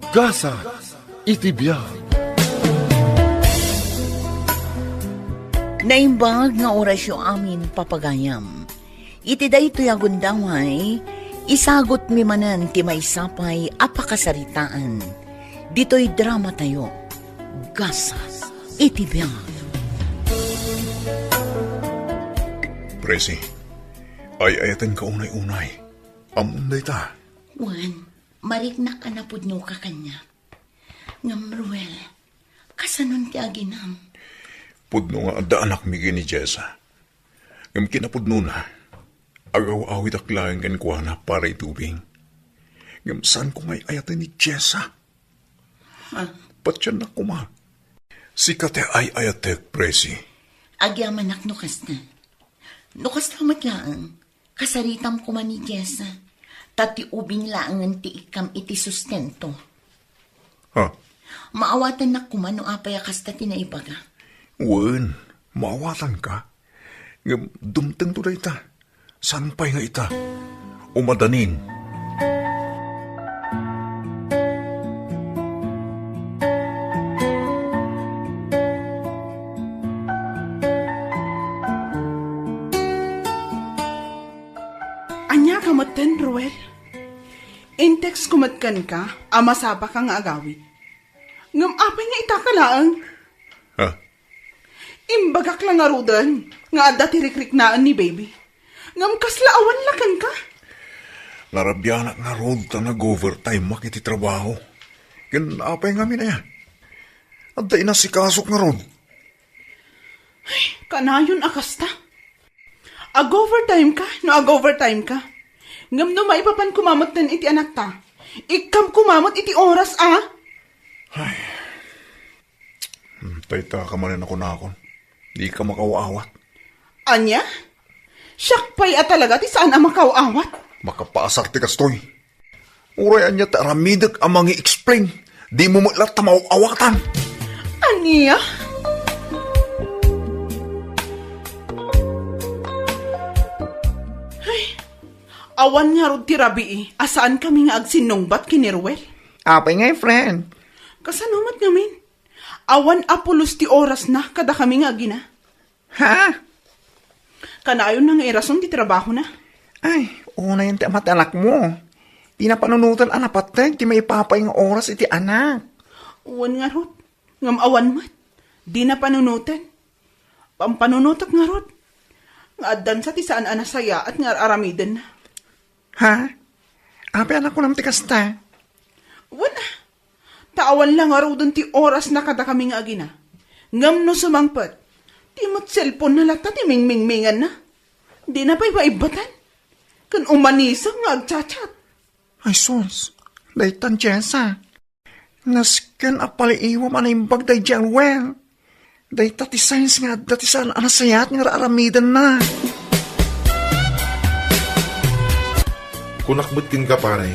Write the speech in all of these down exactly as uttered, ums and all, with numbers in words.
Gasat iti biag. Naimbag nga orasyo amin, papagayam. Iti daytoy a gundaway, isagutmi manen ti maysa pay a pakasaritaan. Ditoy dramatayo, Gasat iti biag. Presi, ay-ayatenka unay-unay. Ammom dayta. Wen, mariknak a napudnoka kaniak. Ngem, Ruel, kasanon ti aginam? Pudno nga adda anakmi ken ni Jessa. Ngem kinapudnona, agaw-awidak laeng kenkuana para iti ubing. Ngem saanko nga ay-ayaten ni Jessa. Ha? Patiennak koma. Sika ti ay-ayatek, Presi. Agyamanak no kasta. No kasta met laeng, kasaritam koma ni Jessa, ta ti ubing laengen ti ikkam iti sustento. Ha? Maawatannak koma no apay a kasta ti naibaga. Wen, maawatanka. Ngem dumtengto dayta. Saan pay nga ita? Umadanin. Ania ka metten, Ruel? In-text ko met kenka a masapaka nga agawid. Ngem apay nga ita ka laeng? Ha? Imbagak la ngaruden nga adda ti rikriknaen ni baby. Ngem kasla awan la kenka? Narabianak ngarud ta nag-overtime-ak iti trabaho. Ken apay ngamin aya? Adda inasikasok ngarud. Ay, kanayon a kasta. Ag-overtime ka no ag-overtime ka. Ngem no maipapan koma metten iti anakta, ikkam koma met iti oras a. Ay. Hmm, dayta ka manen a kunakon. Dika makaawat. Ania? Siak pay a talaga ti saan a makaawat. Makapaasar ti kastoy. Uray ania ti aramidek a mangi-explain, dimo met latta maaw-awatan. Ania? Ay, awan ngarud ti rabii a saankami nga agsinnungbat ken ni Ruel. Apay ngay, friend? Kasano met ngamin? Awan a pulos ti orasna kadakami nga agina. Ha? Kanayon nga irason ti trabahona. Ay, unayen ti ama ti anakmo. Dina panunoten a napateg ti maipapay nga oras iti anak. Wen ngarud, ngem awan met. Dina panunoten. Pampanunotek ngarud nga addansa ti saan a nasayaat nga ar-aramidenna. Ha? Apay a nakunam ti kasta? Wen, ah, ta awan la ngaruden ti orasna kadakami nga agina. Ngem no sumangpet, ti met cellphone-na latta ti mingmingminganna. Dina pay maibbatan. Ken umanisem nga agchat-chat. Ay sus, daytan Jessa. Nasken a paliiwam a naimbag daydiay a Ruel. Dayta ti signs nga adda ti saan a nasayaat nga ar-aramidenna. Kunak met kenka, pare,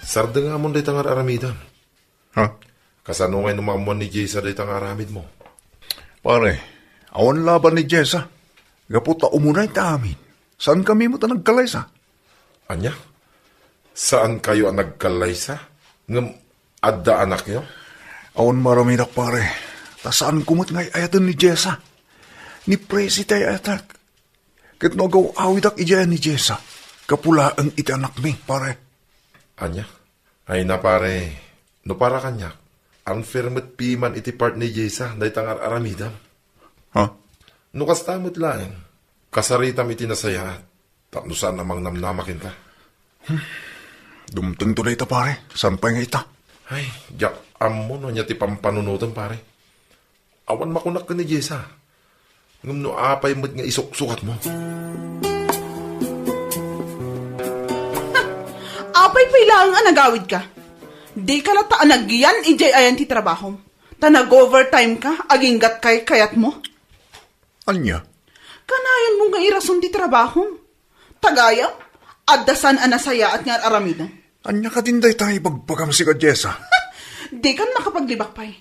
sardengamon dayta nga ar-aramidem. Ha? Kasano ngay no maammoan ni Jessa dayta nga aramidmo? Pare, awan laban ni Jessa. Gapu ta umunay ti amin. Saankami met a nagkallaysa. Ania? Saankayo a nagkallaysa? Ngem adda anakyo? Awan maaramidak, pare. Ta saanko met nga ay-ayaten ni Jessa. Ni Presi ti ay-ayatek. Ket no agaw-awidak idiay ni Jessa, gapu laeng iti anakmi, pare. Ania? Ay na, pare, no para kaniak, unfair met piman iti part ni Jessa dayta nga ar-aramidem. Ha? No kasta met laeng, kasaritam iti nasayaat, tapno saan a mangnamnama kenka. Hmm. Dumtengto dayta, pare. Saan pay nga ita? Ay, diak ammo no ania ti pampanunotem, pare. Awan makunak ken ni Jessa. Ngem no apay met nga isuksukatmo? Apay pay laeng a nagawidka? Dika latta a nagyan idiay ayan ti trabahom, ta nag-overtime ka aginggat kaykayatmo? Ania? Kanayonmo nga irason ti trabahom. Tagayam, adda saan a nasayaat nga ar-aramidem. Ania kadin dayta ibagbagam sika, Jessa? Dikan makapaglibak pay.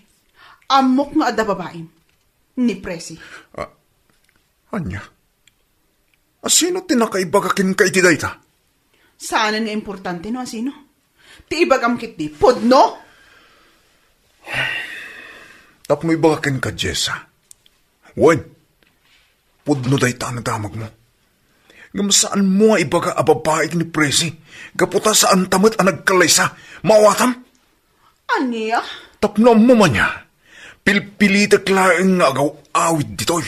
Ammok nga adda babaim. Ni Presi. Ah, ania? Asino ti nakaibaga kenka iti dayta? Saanen nga importante no asino. Ti ibagam ketdi, pudno! Tapno ibaga kenka, Jessa. Wen, pudno dayta a nadamagmo. Ngem saanmo a ibaga a babaek ni Presi, gapu ta saanta met a nagkallaysa. Maawatam? Ania? Tapno ammom ania, pilpilitek laeng nga agaw-awid ditoy.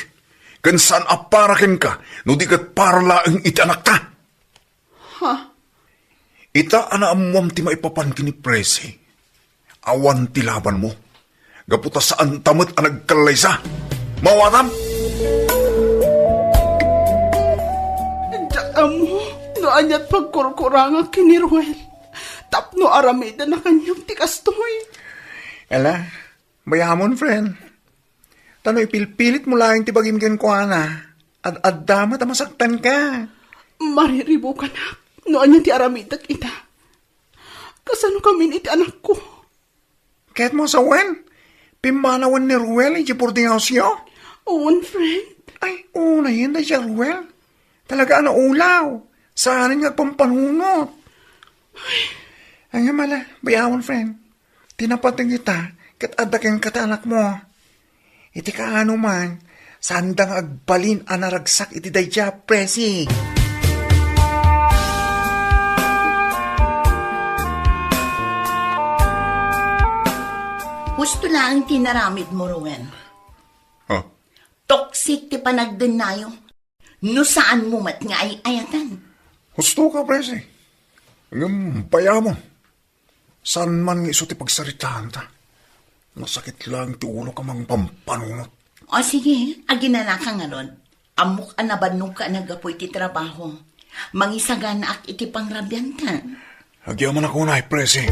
Ken saan a para kenka no di ket para laeng iti anakta. Ha? Ita a naammoam ti maipapan ken ni Presi, awan ti labanmo. Gapu ta saanta met a nagkallaysa. Maawatam? Diak ammo no aniat pagkurkurangak ken ni Ruel tapno aramidena kaniak ti kastoy. Ala, bayamon, friend. Ta no ipilpilitmo laeng ti bagim kenkuana, ad-adda met a masaktanka. Mariribukanak no ania ti aramidek ita. Kasano kamin iti anakko? Ket mo sawen, pimmanawen ni Ruel iti boarding house-yo? Wen, friend. Ay, unayen dayta Ruel. Talaga a naulaw. Saanen nga agpampanunot. Ay, nga mala, bayamon, friend. Ti napateng ita, ket adda kenka ti anakmo. Iti kaano man, saanda nga agbalin a naragsak iti dayta, Presi. Husto laeng ti naramidmo, Ruel. Ha? Toxic ti panagdennayo. No saanmo met nga ay-ayaten. Husto ka, Presi. Ngem bayamon. Saan man nga isu ti pagsaritaanta, nasakit laeng ti ulok a mangpampanunot. O sige, aginanaka ngarud. Ammok a nabannogka a naggapu iti trabaho. Mangisaganaak iti pangrabianta. Agyamanak unay, Presi.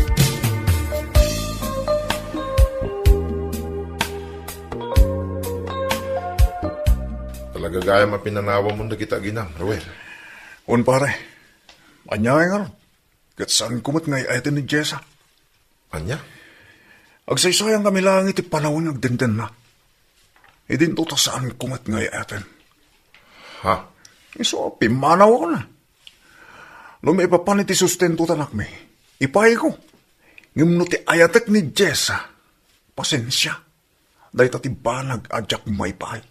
Talaga gayam a pinanawamon dagiti aginam, Ruel. Wen, pare. Ania ngay ngarud? Ket saanko met nga ay-ayaten ni Jessa. Ania? Agsaysayankami laeng iti panawen nga agdendenna. Idinto ta saanko met nga ay-ayaten. Ha? Isu a pimmanawakon. No maipapan iti sustento ti anakmi, ipayko. Ngem no ti ayatek ni Jessa, pasensia. Dayta ti banag a diak maipaay.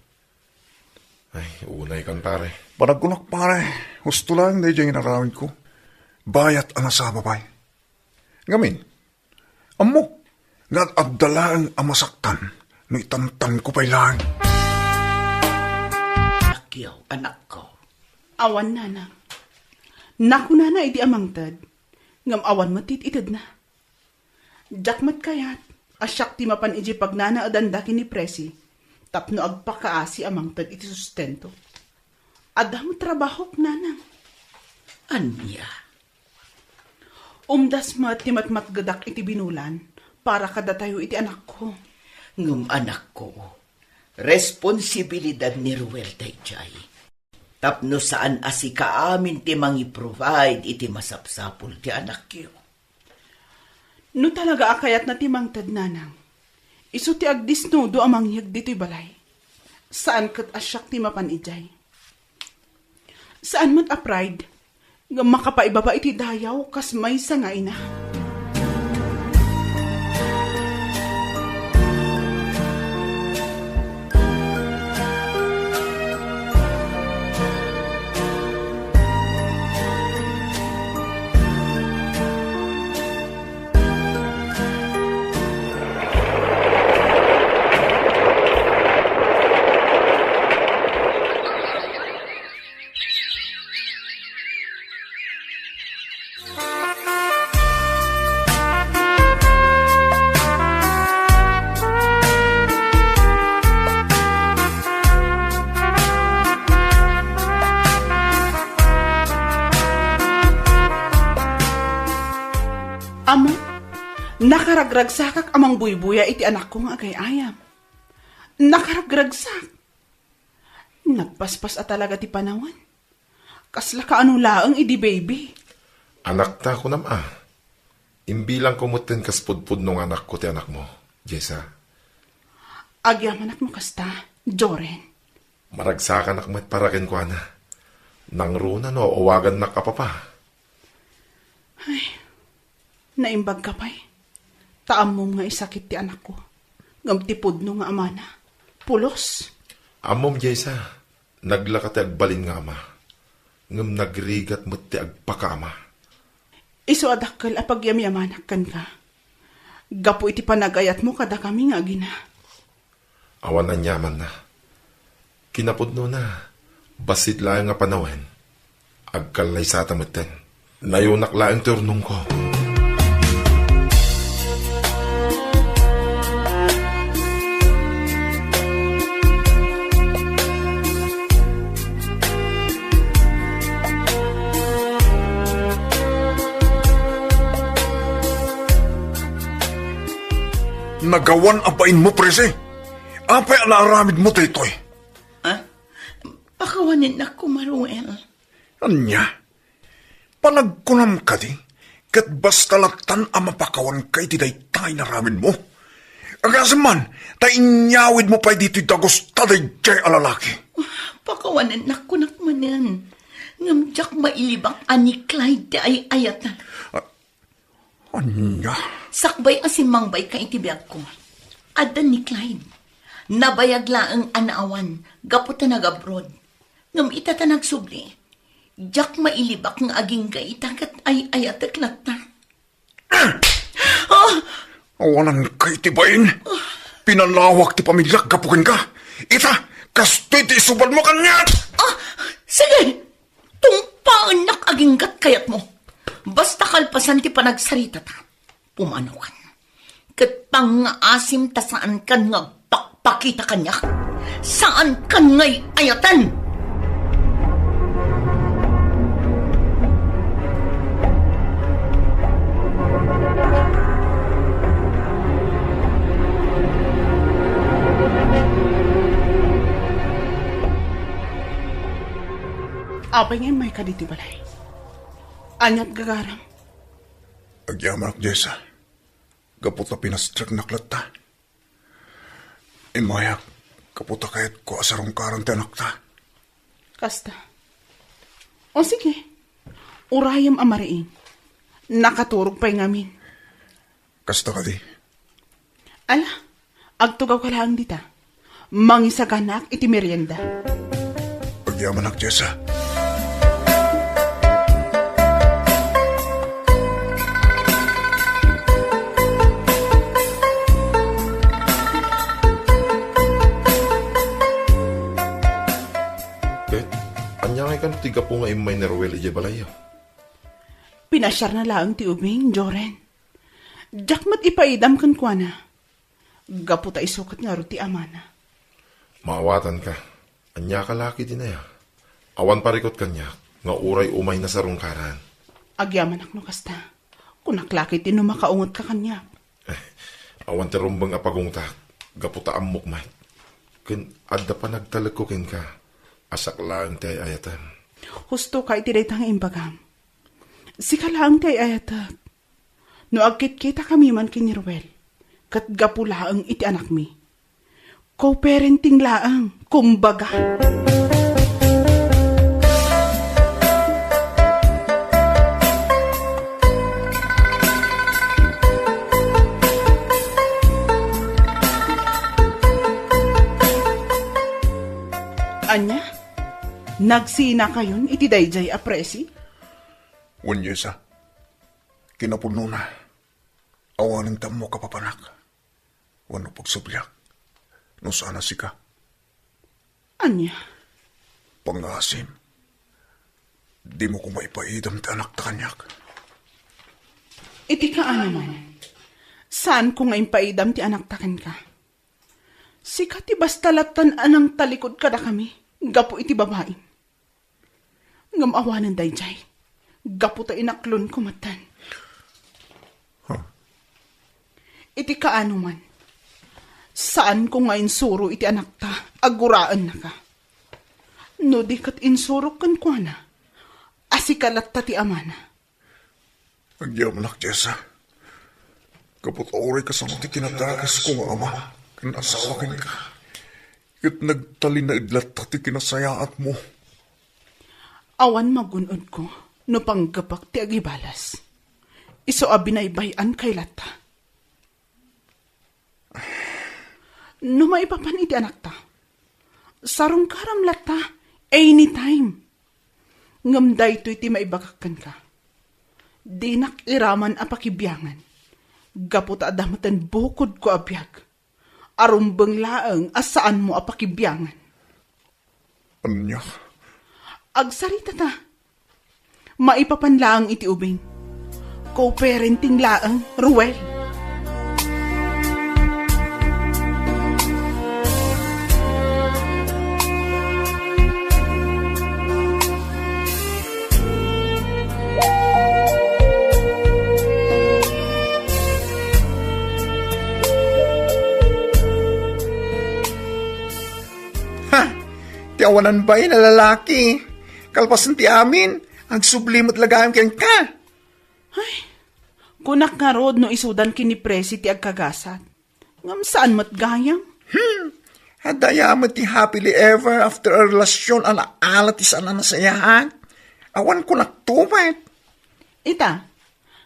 Ay, unay kan, pare. Panagkunak, pare, husto laeng daydiay nga inaramidko. Bayat a nasaba pay. Ngamin, ammok nga ad-adda laeng a masaktan no itantanko pay laeng. Akyaw, anakko. Awan, nanang. Nakunana idi a mangted, ngem awan met ti it-itedna. Diak met kayat a siak ti mapan idiay pagnanaedan da ken ni Presi tapno agpakaasi a mangted iti sustento. Adda met trabahok, nanang. Ania? Umdas met ti matmatgedak iti binulan para kadatayo iti anakko. Ngem anakko, responsibilidad ni Ruel daydiay. Tapno saan a sika amin ti mangi-provide iti masapsapul ti anakyo. No talaga a kayatna ti mangted, nanang, isu ti agdisnudo a mangyeg ditoy balay. Saan ket a siak ti mapan idiay. Saan met a pride nga makapaibaba iti dayaw kas maysa nga ina. Ama, nakaragragsakak a mangbuybuya iti anakko nga agay-ayam. Nakaragragsak. Nagpaspas a talaga ti panawen. Kasla kaano laeng idi baby? Anakta, kunam a. Imbilangko metten kas pudpudno nga anakko ti anakmo, Jessa. Agyamanak no kasta, Joren. Maragsakanak met para kenkuana. Nangruna no awagannak a papa. Ay, naimbagka pay. Ta ammom nga isakit ti anakko. Ngem ti pudno nga amana, pulos. Ammom, Jessa, naglaka ti agbalin nga ama, ngem nagrigat met ti agpakaama. Isu a dakkel a pagyamyamanak kenka, gapu iti panagayatmo kadakami nga agina. Awan aniamanna. Kinapudnona, bassit laeng a panawen, agkallaysata metten. Nayonak laeng ti urnongko. Nagawan a bainmo, Presi. Apay a naaramidmo daytoy? Ha? Pakawanennak koma, Ruel. Ania? Panagkunam kadi ket basta lattan a mapakawanka iti dayta nga inaramidmo? Agasem man, ta inyawidmo pay ditoy dagus ta daydiay a lalaki. Pakawanennak, kunak manen. Ngem diak mailibak a ni Clyde ti ay-ayatan. A-, ania? Sakbay a simmangbayka iti biagko, adda ni Clyde. Nabayag laeng a naawan gapu ta nag-abroad. Ngem ita ta nagsubli, diak mailibak nga agingga ita ket ay-ayatek latta. Ah! Awananka iti bain. Pinalawak ti pamiliak gapu kenka. Ita, kastoy ti isubadmo kaniak. Ah, sige! Tungpaennak aginggat kayatmo. Basta kalpasan ti panagsaritata, pumanokan. Ket pangngaasim ta saankan nga agpakpakita kaniak. Saankan nga ay-ayatan. Apay nga immayka ditoy balay? Aniat gagaram? Agyamanak, Jessa. Gapu ta pinastreknak latta. Immayak, gapu ta kayatko a sarungkaran ti anakta. Kasta. O sige, urayem a mariing. Nakaturog pay ngamin. Kasta kadi. Ala, agtugawka laeng dita. Mangisaganaak iti merienda. Agyamanak, Jessa. Ket, ania ngay kano ti gapu nga immay ni Ruel idiay balayyo? Pinasiarna laeng ti ubing, Joren. Diak met ipaidam kenkuana. Gapu ta isu ket ngarud ti amana. Maawatanka. Ania ka la ketdin aya? Awan parikut kaniak nga uray umayna sarungkaran. Agyamanak no kasta. Kunak la ketdin no makaungetka kaniak. Eh, awan ti rumbeng a pagungtak, gapu ta ammok met. Ken adda panagtalekko kenka, a siak laeng ti ay-ayatem. Husto ka iti dayta nga imbagam. Sika laeng ti ay-ayatek. No agkitkitakami man ken ni Ruel, ket gapu laeng iti anakmi. Co-parenting laeng, kumbaga. Ania? Nagsinakayon iti daydiay a presi? Wen, Jessa. Kinapudnona, awanen ti ammok a papanak wenno pagsubliak no saan a sika. Ania? Pangngaasim, dimo koma ipaidam ti anakta kaniak. Iti kaano man, saanko nga impaidam ti anakta kenka. Sika ti basta lattan a nangtalikod kadakami gapu iti babaim. Ngem awanen daydiay, gapu ta inaklonko metten. Huh? Iti kaano man, saanko nga insuro iti anakta a guraennaka. No di ket insurok kenkuana a sika latta ti amana. Agyamanak, Jessa. Gapu ta uray kasano ti kinadagasko nga ama ken asawa kenka, ket nagtalinaed latta ti kinasayaatmo. Awan magun-odko no panggepek ti agibalas. Isu a binaybay-ankay latta. No maipapan iti anakta, sarungkaram latta anytime. Ngem daytoy ti maibagak kenka. Dinak iraman a pakibiangan, gapu ta adda metten bukodko a biag. Arumbeng laeng a saanmo a pakibiangan. Ania? Agsaritata. Maipapan laeng iti ubing. Co-parenting laeng, Ruel. Ha! Ti awanan bain a lalaki. Kalpasan ti amin, agsubli met la gayam kenka. Ay, kunak ngarud no isudan ken ni Presi ti agkagasat. Ngem saan met gayam. Hmm, adda met ti happily ever after a relasyon a naala ti saan a nasayaat. Awan kunak tumet. Ita,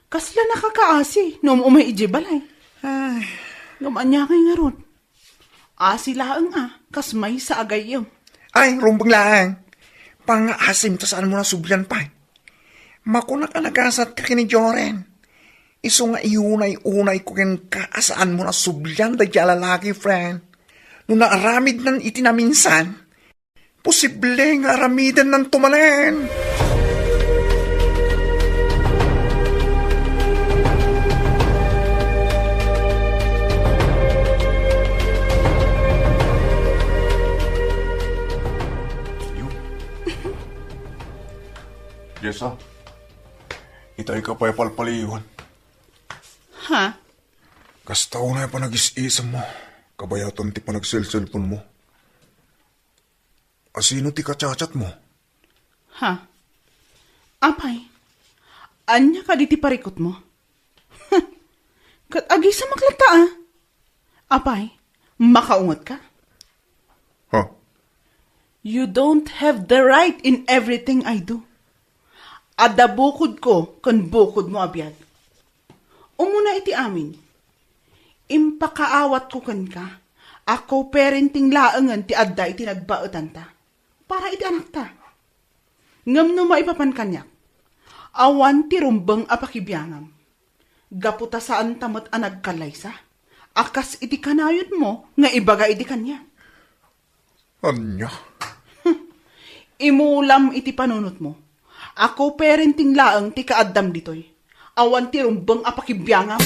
kasla nakakaasi no umay idiay balay. Ay. Ngem ania ngay ngarud? Asi laeng a, kas maysa a gayyem. Ay, rumbeng laeng. Pangaasim ta saanmo nasublian pay. Makunak a nagasatka ken ni Joren. Isu nga iunay-unayko kenka a saanmo nasublian daydiay a lalaki, friend. No naaramidnan iti naminsan, posible nga aramidennanto manen. Jessa, itay ka pay palpaliwan. Ha? Kasta unay a panagis-isemmo, kabayatan ti panagselselponmo. Asino ti kachatchatmo? Ha? Apay, ania kadi ti parikutmo? Ket agisamak latta a. Apay, makaungetka? Ha? You don't have the right in everything I do. Adda bukodko ken bukodmo a biag. Umuna iti amin, impakaawatko kenka a co-parenting laengen ti adda iti nagbaetanta para iti anakta. Ngem no maipapan kaniak, awan ti rumbeng a pakibiangam. Gapu ta saanta met a nagkallaysa, a kas iti kanayonmo nga ibaga idi kaniak. Ania? Imulam iti panunotmo. A co-parenting laeng ti kaaddam ditoy. Awan ti rumbeng a pakibiangam.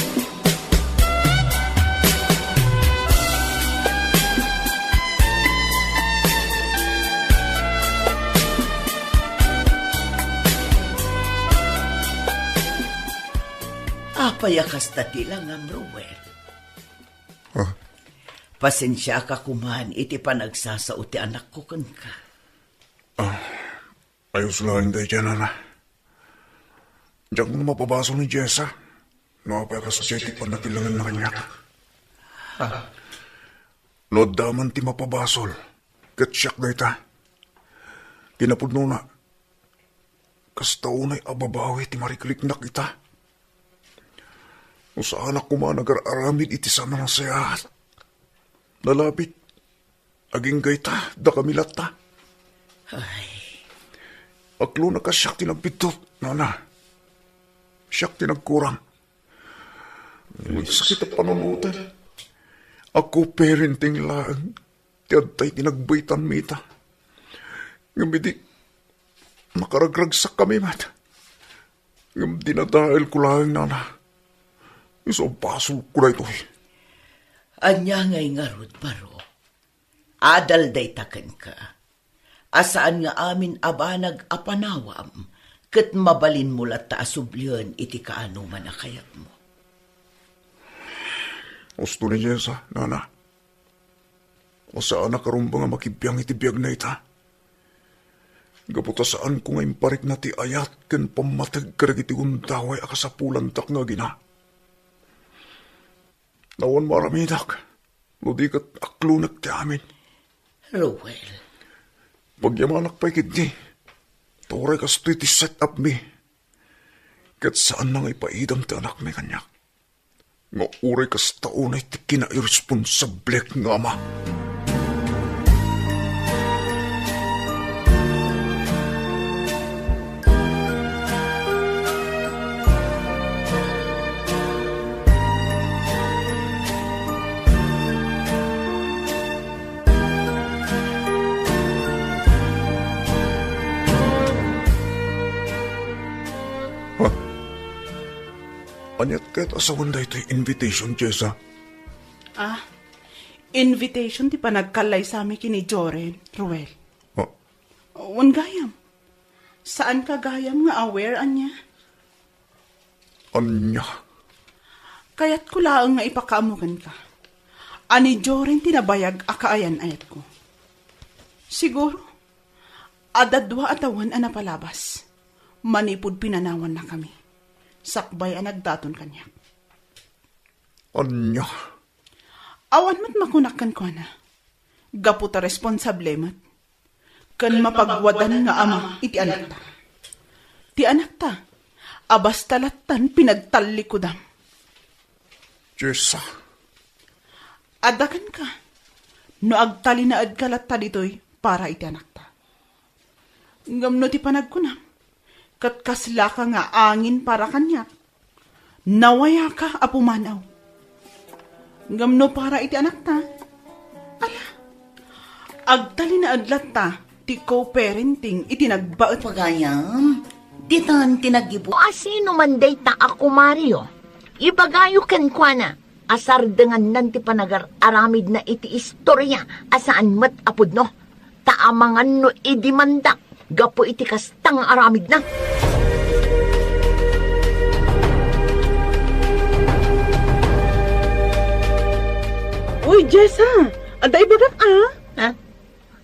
Apay a kasta ti langam, Ruel? Ah. Pasensiaka koman iti panagsasao ti anakko kenka. Ah, ayos laeng daydiay, nana. Diak nga mapabasol ni Jessa no apay a kasdiay ti pannakilangenna kaniak. Ah. No adda man ti mapabasol, ket siak dayta. Ti napudnona, kasta unay a babawi ti marikriknak ita. No saanak koma nagar-aramid iti saan a nasayaat, nalabit, agingga ita, dakami latta. Ay. Aklonek a siak ti nagbiddut, nana. Siak ti nagkurang. Ngem sakit a panunoten. A co-parenting laeng ti adda iti nagbaytanmi ita. Ngem idi nakaragragsakkami met, ngem dinadaelko laeng, nana. Isu a basolko daytoy. Ania ngay ngarud, baro? Adal dayta kenka. A saan nga amin a banag a panawam, ket mabalinmo latta a sublien iti kaanoman a kayatmo. Husto ni Jessa, nana. Saanak a rumbeng a makibiang iti biagna ita. Gapu ta saanko nga imparikna ti ayat ken pammateg kadagiti gundaway a kasapulandak nga agina. Awan maaramidak no di ket aklonek ti amin. Ruel. Pagyamanak pay ketdi, ta uray kastoy ti set-up mi, ket saanna nga ipaidam ti anakmi kaniak. nga uray kasta unay ti kinairresponsablek nga ama. Ha? Aniat kayat a sawen daytoy invitation, Jessa? Ah, invitation ti panagkallaysami ken ni Joren, Ruel. Ha? Wen gayam. Saanka gayam nga aware ania? Ania? Kayatko laeng nga ipakaammo kenka a ni Joren ti nabayag a kaayan-ayatko. Siguro, adda dua a tawen a napalabas manipud pinanawannakami, sakbay a nagdaton kaniak. Ania? Awan met makunak kenkuana, gapu ta responsable met ken mapagwadan nga ama iti anakta. Ti anakta a basta lattan pinagtallikudam. Jessa. Adda kenka no agtalinaedka latta ditoy para iti anakta. Ngem no ti panagkunam, ket kaslaka nga angin para kaniak, nawayaka a pumanaw. Ngem no para iti anakta, ala, agtalinaed latta ti co-parenting iti nagbaet. Pagayam, ditan ti naggibu-, Asino man dayta a kumario? Ibagayo kenkuana a sardengannan ti panagar-aramidna iti istoria a saan met a pudno. Ta amangan no idimandak gapu iti kasta nga aramidna. Uy, Jessa! Adda ibagak, a? Ha?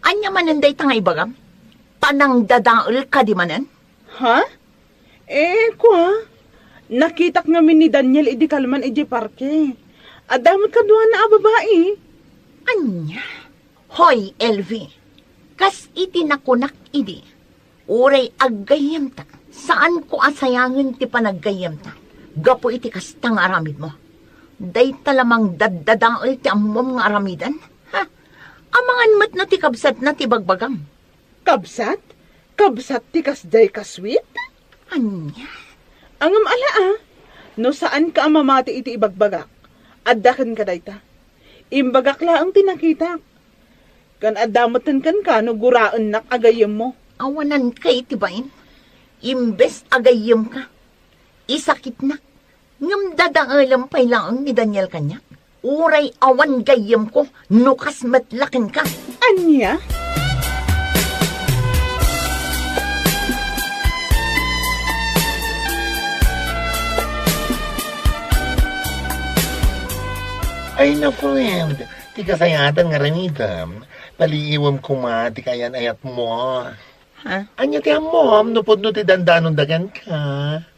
Ania manen dayta nga ibagam? Panangdadael kadi manen? Ha? Eh, kua, nakitak ngamin ni Daniel idi kalman idiay parke. Adda met kaduana a babai. Ania? Hoy, Elvie, kas iti nakunak idi, uray aggayyemta, saanko a sayangen ti panaggayyemta gapu iti kasta nga aramidmo. Dayta la mangdaddadael ti ammom nga aramiden? Ha? Amangan met no ti kabsatna ti bagbagam. Kabsat? Kabsat ti kasdiay kasweet? Ania? Ngem ala a, no saanka a mamati iti ibagbagak, adda kenka dayta. Imbagak laeng ti nakitak. Ken adda metten kenka no guraennak a gayyemmo. Awananka iti bain. Imbes a gayyemka, isakitnak. Ngem dadaelem pay laeng ni Daniel kaniak. Uray awan gayyemko no kas met la kenka. Ania? Ay, no, friend, ti kasayaatan nga aramidem, paliiwem koma ti kaayan-ayatmo. Ha? Ania ti ammom no pudno ti dandanonda kenka?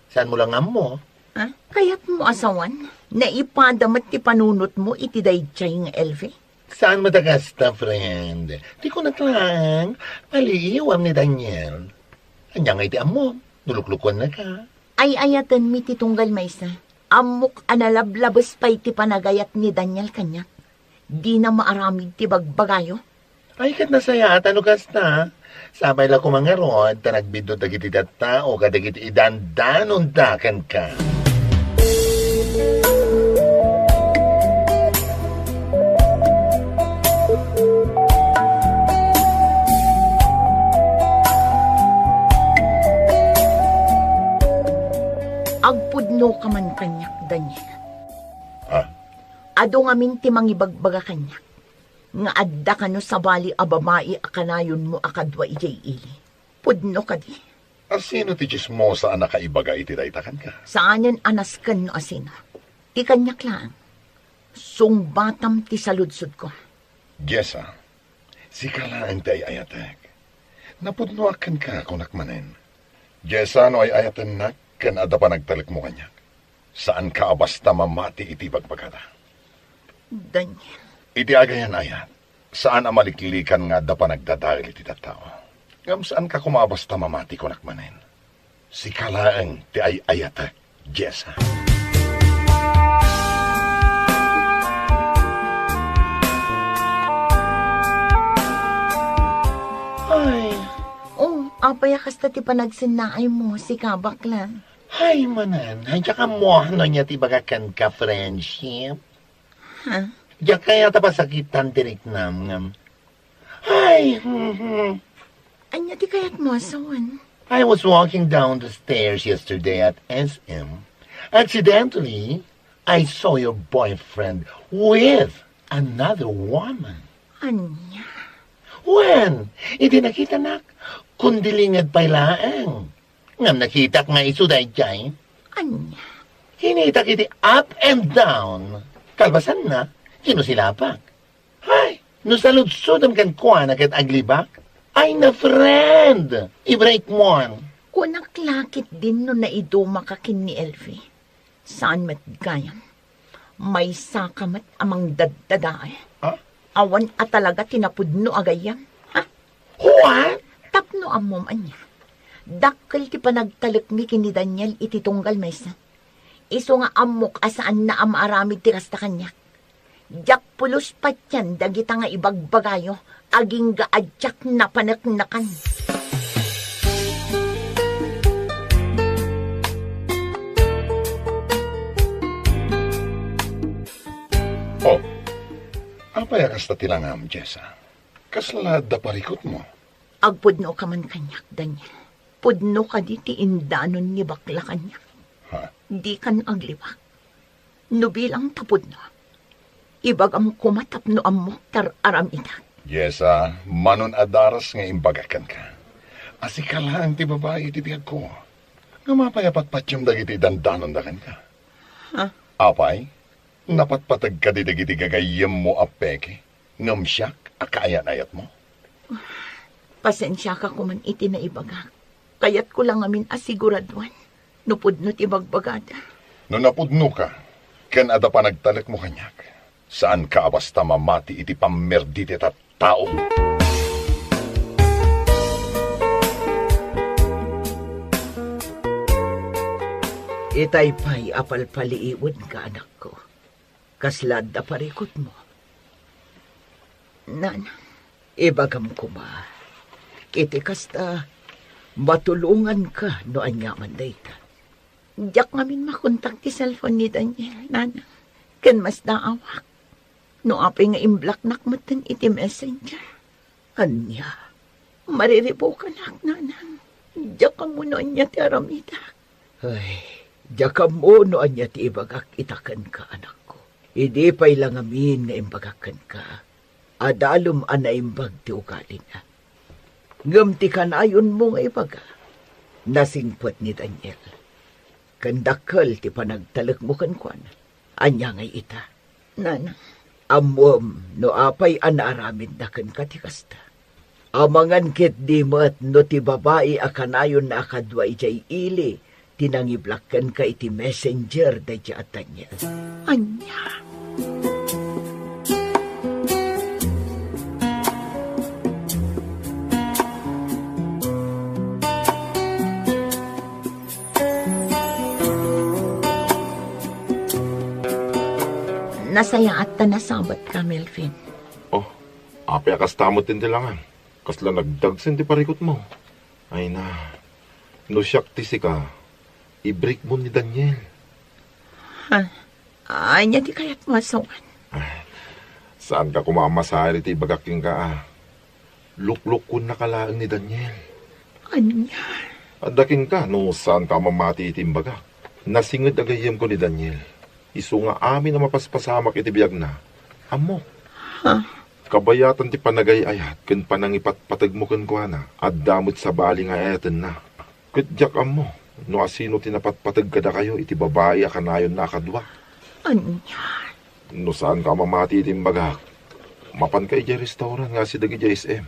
Saanmo la nga ammo? Ha? Kayatmo a sawen, naipada met ti panunotmo iti daydiay nga Elvie? Saan met a kasta, friend. Ti kunak laeng, paliiwem ni Daniel. Ania ngay ti ammom no luklukuennaka? Ay-ayatenmi ti tunggal maysa. Ammok a nalablabes pay ti panagayat ni Daniel kaniak. Dina maaramid ti bagbagayo. Ay, ket nasayaat no kasta. Sapay la koma ngarud ta nagbiddut dagiti tattao kadagiti idandanonda kenka. Agpudnoka man kaniak, Daniel. Ah? Adu ngamin ti mangibagbaga kaniak nga adda kano sabali a babai a kanayonmo a kadua idiay ili. Pudno kadi? Asino ti tsismosa a nakaibaga iti dayta kenka? Saanen a nasken no asino. Ti kaniak laeng. Sungbatam ti saludsodko. Jessa, sika laeng ti ay-ayatek. Napudnoak kenka, kunak manen. Jessa, no ay-ayatennak ken adda panagtalekmo kaniak, saanka a basta mamati iti ibagbagada. Daniel. Iti agayan-ayat, saan a maliklikan nga adda panagdadael iti tattao. Ngem saanka koma a basta mamati, kunak manen. Sika laeng ti ay-ayatek, Jessa. Kasta ti panagsennaaymo, sika, bakla. Ay, manen, ay, diak ammo no ania ti ibagak kenka, friendship. Ha? Diak kayat a pasakitan ti riknam, ngem. Ay, hmm, hmm. Ania ti kayatmo a sawen? I was walking down the stairs yesterday at S M. Accidentally, I saw your boyfriend with another woman. Ania? Wen, idi nakitanak, kundi linged pay laeng. Ngem nakitak nga isu daydiay. Ania? Kinitak iti up and down. Kalpasanna, kinusilapak. Hay, no saludsodem kenkuana ket aglibak, ay na friend, ibreak mo. Kunak la ketdin no naidumaka ken ni Elfie. Saan met gayam. Maysaka met a mangdaddadael. Ha? Awan a talaga ti napudno a gayyem. Ha? Juan? Tapno ammom ania. Dakkel ti panagtalekmi ken ni Daniel iti tunggal maysa. Isu nga ammok a saanna a maaramid ti kasta kaniak. Diak pulos patien dagita nga ibagbagayo, agingga a diak napaneknekan. Oh, apay a kasta ti langam, Jessa? Kasla adda parikutmo? Agpudnoka man kaniak, Daniel. Pudno kadi ti indanon ni bakla kaniak. Ha? Dikan aglibak. No bilang ta pudno, ibagam koma tapno ammok ti ar-aramidak. Jessa, manon a daras nga imbagak kenka a sika laeng ti babai iti biagko. Ngem apay a patpatiem dagiti dandanonda kenka? Ha? Apay, napatpateg kadi dagiti gagayyemmo a peke, ngem siak a kaayat-ayatmo? Pasensiaka koman iti naibagak. Kayatko la ngamin a siguraduan no pudno ti bagbagada. No napudnoka, ken adda panagtalekmo kaniak, saanka a basta mamati iti pammerdi ti tattao. Itay pay a palpaliiwenka, anakko. Kasla adda parikutmo? Nanang, ibagam koma, iti kasta, matulonganka no aniaman dayta. Diak ngamin makontak ti cellphone ni Daniel, Nanang, ken masdaawak no apay nga imblocknak metten iti Messenger. Ania? Mariribukanak, Nanang. Diak ammo no ania ti aramidak. Ay, diak ammo no ania ti ibagak ita kenka, anakko. Idi pay la ngamin nga imbagak kenka, adalem a naimbag ti ugalina. Ngem ti kanayonmo nga ibaga, nasingpet ni Daniel. Ken dakkel ti panagtalekmo kenkuana. Ania ngay ita? Nanang. Ammom no apay a naaramidna kenka ti kasta. Amangan ketdi met no ti babai a kanayonna a kadua idiay ili ti nangiblak kenka iti Messenger daydiay a Daniel. Ania? Nasayaat ta nasabatka, Melvin. Oh, apay a kasta met ti langam? Kasla nagdagsen ti parikutmo. Ay na, no siak ti sika, ibreak mo ni Daniel. Ha? Ania ti kayatmo a sawen? Ah, saanka koma a masair iti ibagak kenka, a. Luklukkonnaka laeng ni Daniel. Ania? Adda kenka no saanka a mamati iti imbagak. Nasinged a gayyemko ni Daniel. Isu nga amin a mapaspasamak iti biagna, ammok. Ha? Kabayatan ti panagay-ayat ken panangipatpategmo kenkuana, adda met sabali nga ayatenna. Ket diak ammo no asino ti napatpateg kadakayo iti babai a kanayonna a kadua. Ania? No saanka a mamati iti imbagak, mapanka idiay restaurant nga asideg idiay S M.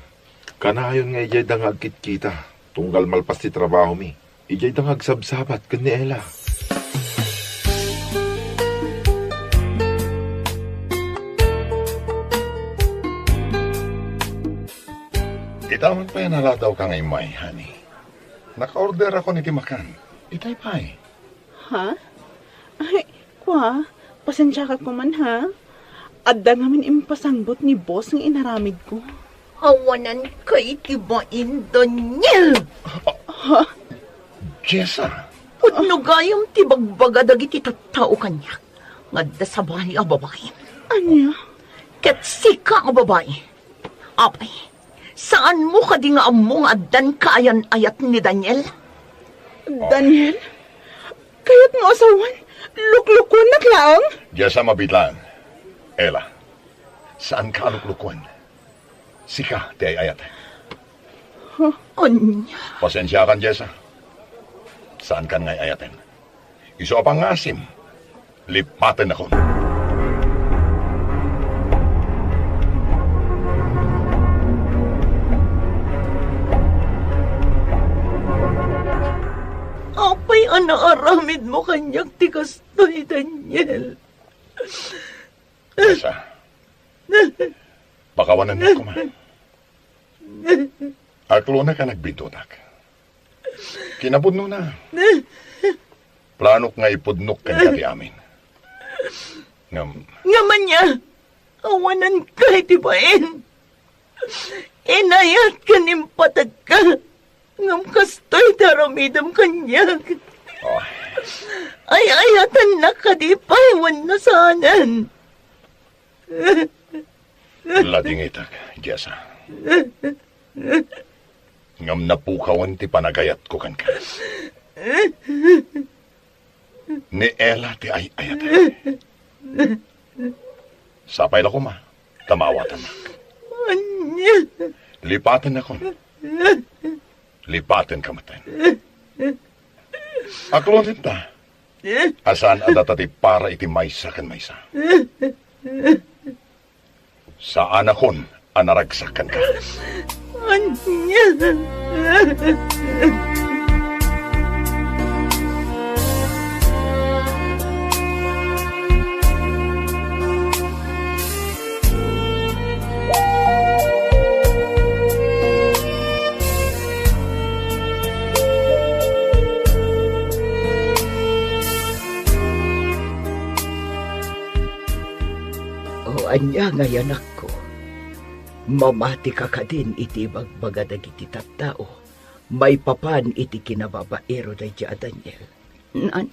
Kanayon nga idiay da nga agkitkita, tunggal malpas ti trabahomi. Idiay da nga agsabsabat ken ni Ella. Ita met pay a naladawka nga immay, honey. Nakaorderakon iti makan. Itay pay. Ha? Ay, kua, pasensiaka koman, ha? Adda ngamin impasangpet ni boss nga inaramidko. Awananka iti bain, Daniel! Ah, Ha? Jessa. Pudno gayam ti bagbaga dagiti tattao kaniak nga adda sabali a babai. Ania? Ket sika a babai. Apay, saanmo kadi nga ammo nga addan kaayan-ayat ni Daniel? Daniel? Kayatmo a sawen? Luklukuennak laeng? Jessa, mabiit laeng. Ella, saanka a luklukuan. Sika ti ay-ayaten. Huh? Ania? Pasensiakan, Jessa. Saankan nga ay-ayaten. Isu a pangngasim, lipatennakon. Apay a naaramidmo kaniak ti kastoy, Daniel? Jessa, pakawanennak koma. Aklonek a nagbiddutak. Kinapudnona, planok nga ipudnok kenka ti amin. Ngem, ngem ania, awanenka iti bain. Inayat ken impategka. Ngem kastoy ti aramidem kaniak. Oh. Ay-ayatennak kadi pay wenno saanen? Ladingitek, Jessa. Ngem napukawen ti panagayatko kenka. Ni Ella ti ay-ayatek. Sapay la koma ta maawatannak. Ania? Lipatennakon. Lipatenka metten. Aklonenta a saan a data ti para iti maysa ken maysa. Saanakon a naragsak kenka. Ania? O ania ngay, anakko? Mamatika kadin iti ibagbaga dagiti tattao maipapan iti kinababaero daydiay a Daniel? Nanang,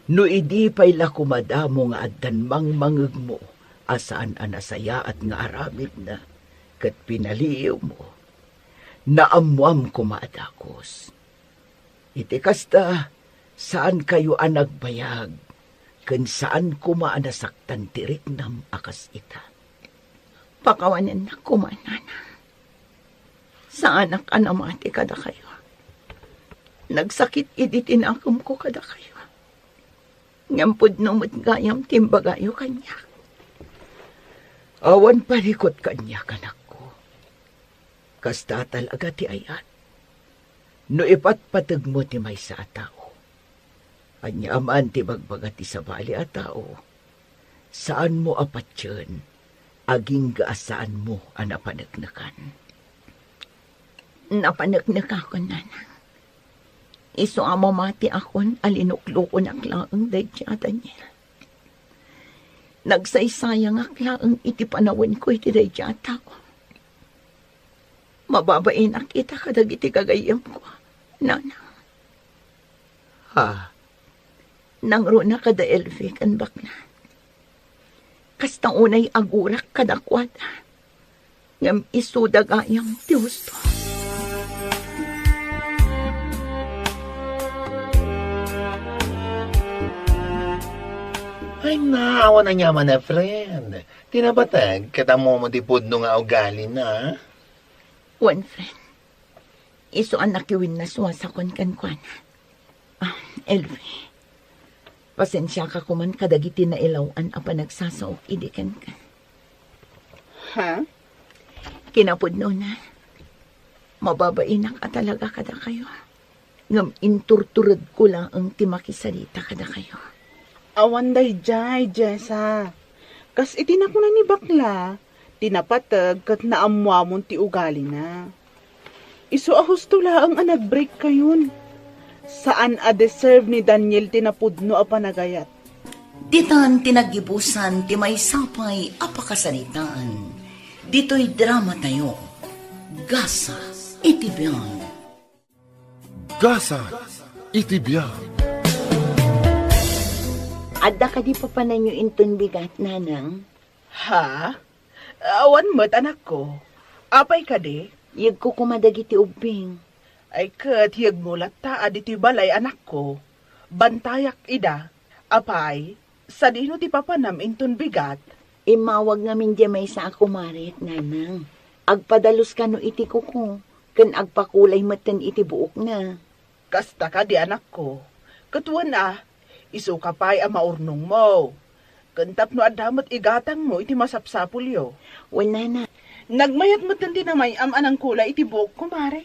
no idi pay la kumadamo nga addan mangmangegmo a saan a nasayaat nga aramidna ket pinaliiwmo, naammoam koma a dagus. Iti kasta, saankayo a nagbayag, ken saan koma a nasaktan ti riknam a kas ita. Pakawanennak koma, nanang. Saanak a namati kadakayo. Nagsakit idi ti nakemko kadakayo. Ngem pudno met gayam ti imbagayo kaniak. Awan parikut kaniak, anakko. Kasta talaga ti ayat. No ipatpategmo ti maysa a tao, ania man ti bagbaga ti sabali a tao, saanmo a patien, agingga a saanmo a napaneknekan. Napaneknekakon, nanang. Isu a mamatiakon a linuklokonak laeng daydiay a Daniel. Nagsaysayangak laeng iti panawenko iti daydiay a tao. Mababainak ita kadagiti gagayyemko, nanang. Ha? Nangruna kada Elvi ken bakla. Kasta unay agurak kadakuada. Ngem isuda gayam ti husto. Ay, na, awan aniaman a friend. Ti napateg, ket ammomo ti pudno nga ugalina. Wen, friend. Isu a nakiwinnaswasakon kenkuana. Ah, Elvi, pasensiaka koman kadagiti nailaw-an a panagsasaok idi kenka. Ha? Kinapudnona, mababainak a talaga kadakayo. Ngem inturturedko laeng ti makisarita kadakayo. Awan daydiay, Jessa. Kas iti nakuna ni bakla, ti napateg ket naammoamon ti ugalina. Isu a husto laeng a nag-break kayon. Saan a deserve ni Daniel ti napudno a panagayat. Ditan ti naggibusan ti maysa pay a pakasaritaan. Ditoy drama tayo, Gasat iti Biag. Gasat iti biag. Adda kadi papananyo inton bigat, Nanang? Ha? Awan met, anakko. Apay kadi? Yegko koma dagiti ubbing. Ay ket yegmo latta a ditoy balay, anakko. Bantayak ida. Apay, sadino ti papanam inton bigat? Immawag ngamin diay maysa a kumare, Nanang. Agpadalus kano iti kuko, ken agpakulay metten iti buokna. Kasta kadi, anakko. Ket wen a, isuka pay a maurnongmo. Ken tapno adda met igatangmo iti masapsapulyo. Wen, Nanang. Nagmayat metten ti namay-am a nangkulay iti buokko, Mare.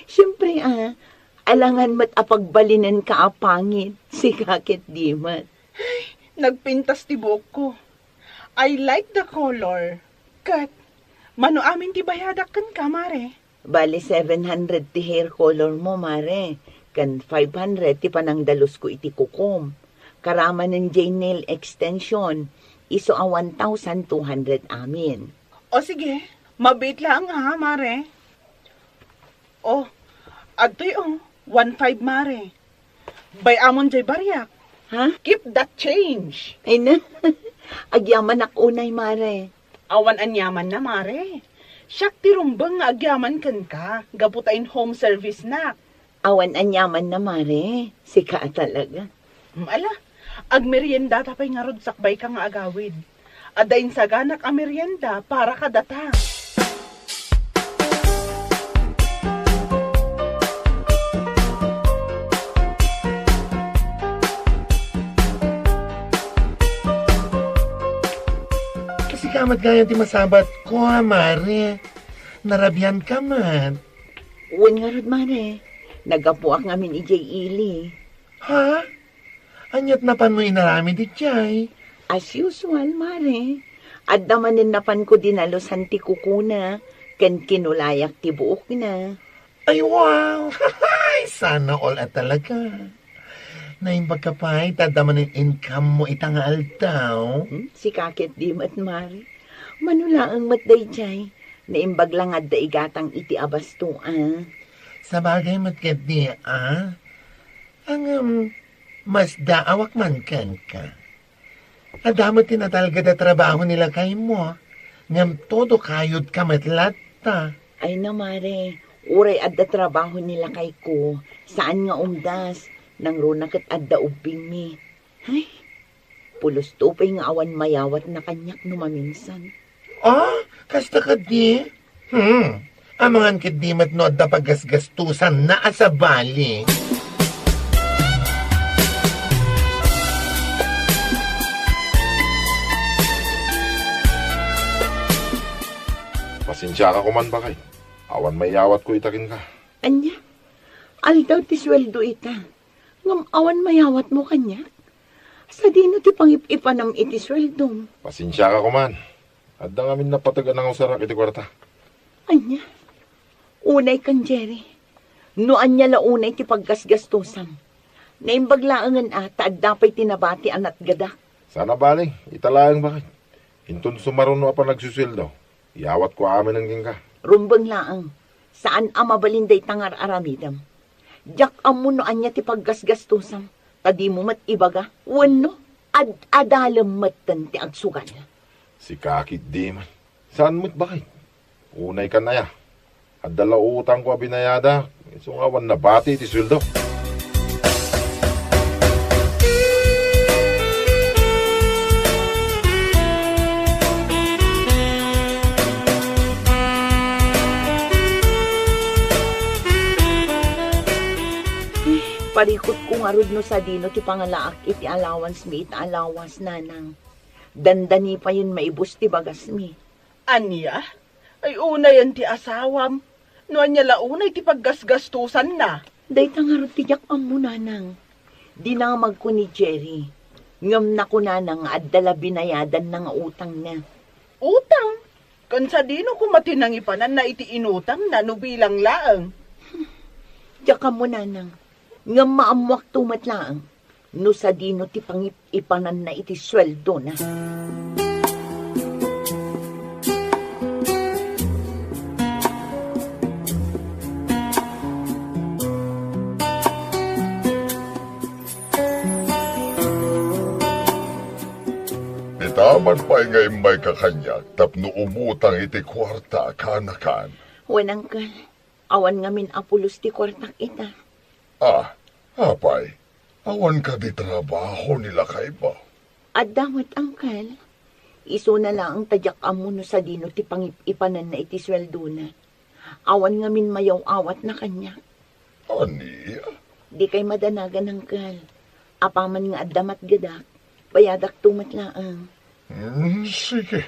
Siempre a, alangan met a pagbalinenka a pangit, sika ket di met. Nagpintas ti buokko. I like the color. Ket, mano amin ti bayadak kenka, Mare? Bali, seven hundred ti hair color mo, Mare, ken five hundred ti panangdalusko iti kukom. Karamanen diay nail extension, isu a one thousand two hundred amin. O sige, mabiit laeng a, Mare. O, adtoy o, one five, Mare. Bay-amon diay bariak. Ha? Keep that change. Ay na. Agyamanak unay, Mare. Awan aniamanna, Mare. Siak ti rumbeng nga agyaman kenka, gapu ta in-home service-nak. Awan aniamanna, Mare. Sika a talaga. Mm, ala, agmeriendata pay ngarud sakbayka nga agawid. Adda insaganak a merienda para kadata. Sika met gayam ti masabatko, a, Mare. Narabianka met. Wen ngarud, Mare. Naggapuak ngamin idiay ili. Ha? Ania't napanmo inaramid idiay? As usual, Mare. Adda manen napanko dinalusan ti kukona, ken kinulayak ti buokna. Ay, wow! Sana all a talaga. Naimbagka pay ta adda manen income-mo ita nga aldaw? Hmm? Sika ket di met, Mare. Mano laeng met daydiay. Naimbag la nga adda igatang iti abasto, a. Sabagay met ket di, a. Ngem, masdaawak man kenka. Adda met ti natalged a trabaho ni lakaymo, ngem todo kayodka met latta. Ay na, Mare, uray adda trabaho ni lakayko, saan nga umdas, nangruna ket adda ubbingmi. Ay, pulos to pay nga awan mayawatna kaniak no maminsan. Ah, kasta kadi? Hmm. Amangan ketdi met no adda paggasgastosanna a sabali. Pasensiaka koman, baket. Awan mayawatko ita kenka. Ania? Aldaw ti sueldo ita. Ngem awan mayawatmo kaniak? Sadino ti pangip-ipanam iti sueldom? Pasensiaka koman. Adda ngamin napateg a nangusarak iti kuarta. Ania? Unay kan Jerry. No ania la unay ti paggasgastosam. Naimbag laengen a ta adda pay ti nabati a natgadak. Sana bali, ita laeng baket. Inton sumaruno a panagsusueldo, iyawatko aminen kenka. Rumbeng laeng. Saan a mabalin dayta nga ar-aramidem. Diak ammo no ania ti paggasgastosam, ta dimo met ibaga, wenno ad-adalem metten ti agsugal. Sika ketdi man. Saan met baket. Unay kan aya. Adda la utangko a binayadak, isu nga awan nabati iti sueldo. Parikutko ngarud no sadino ti pangalaak iti allowance mi ita a lawas, Nanang. Dandani payen maibus ti bagasmi. Ania? Ay, unayen ti asawam. No ania la unay ti paggasgastosanna. Dayta ngarud ti diak ammo, Nanang. Dinamagko ni Jerry. Ngem nakunana nga adda la binayadanna nga utangna. Utang? Ken sadino koma ti nangipananna iti inutangna no bilang laeng? Diak ammo, Nanang. Ngem maammoakto met laeng no sadino ti pangip-ipananna iti sueldona. Amangan pay nga immayka kaniak tapno umutang iti kuarta, kaanakan. Wen, Uncle. Awan ngamin a pulos ti kuartak ita. Ah, apay, awan kadi trabaho ni lakaymo? Adda met, Uncle. Isuna laeng ta diak ammo no sadino ti pangip-ipananna iti sueldona. Awan ngamin mayaw-awatna kaniak. Ania? Dikay madanagan, Uncle. Apaman nga adda matgedak, bayadakto met laeng. Hmm, sige.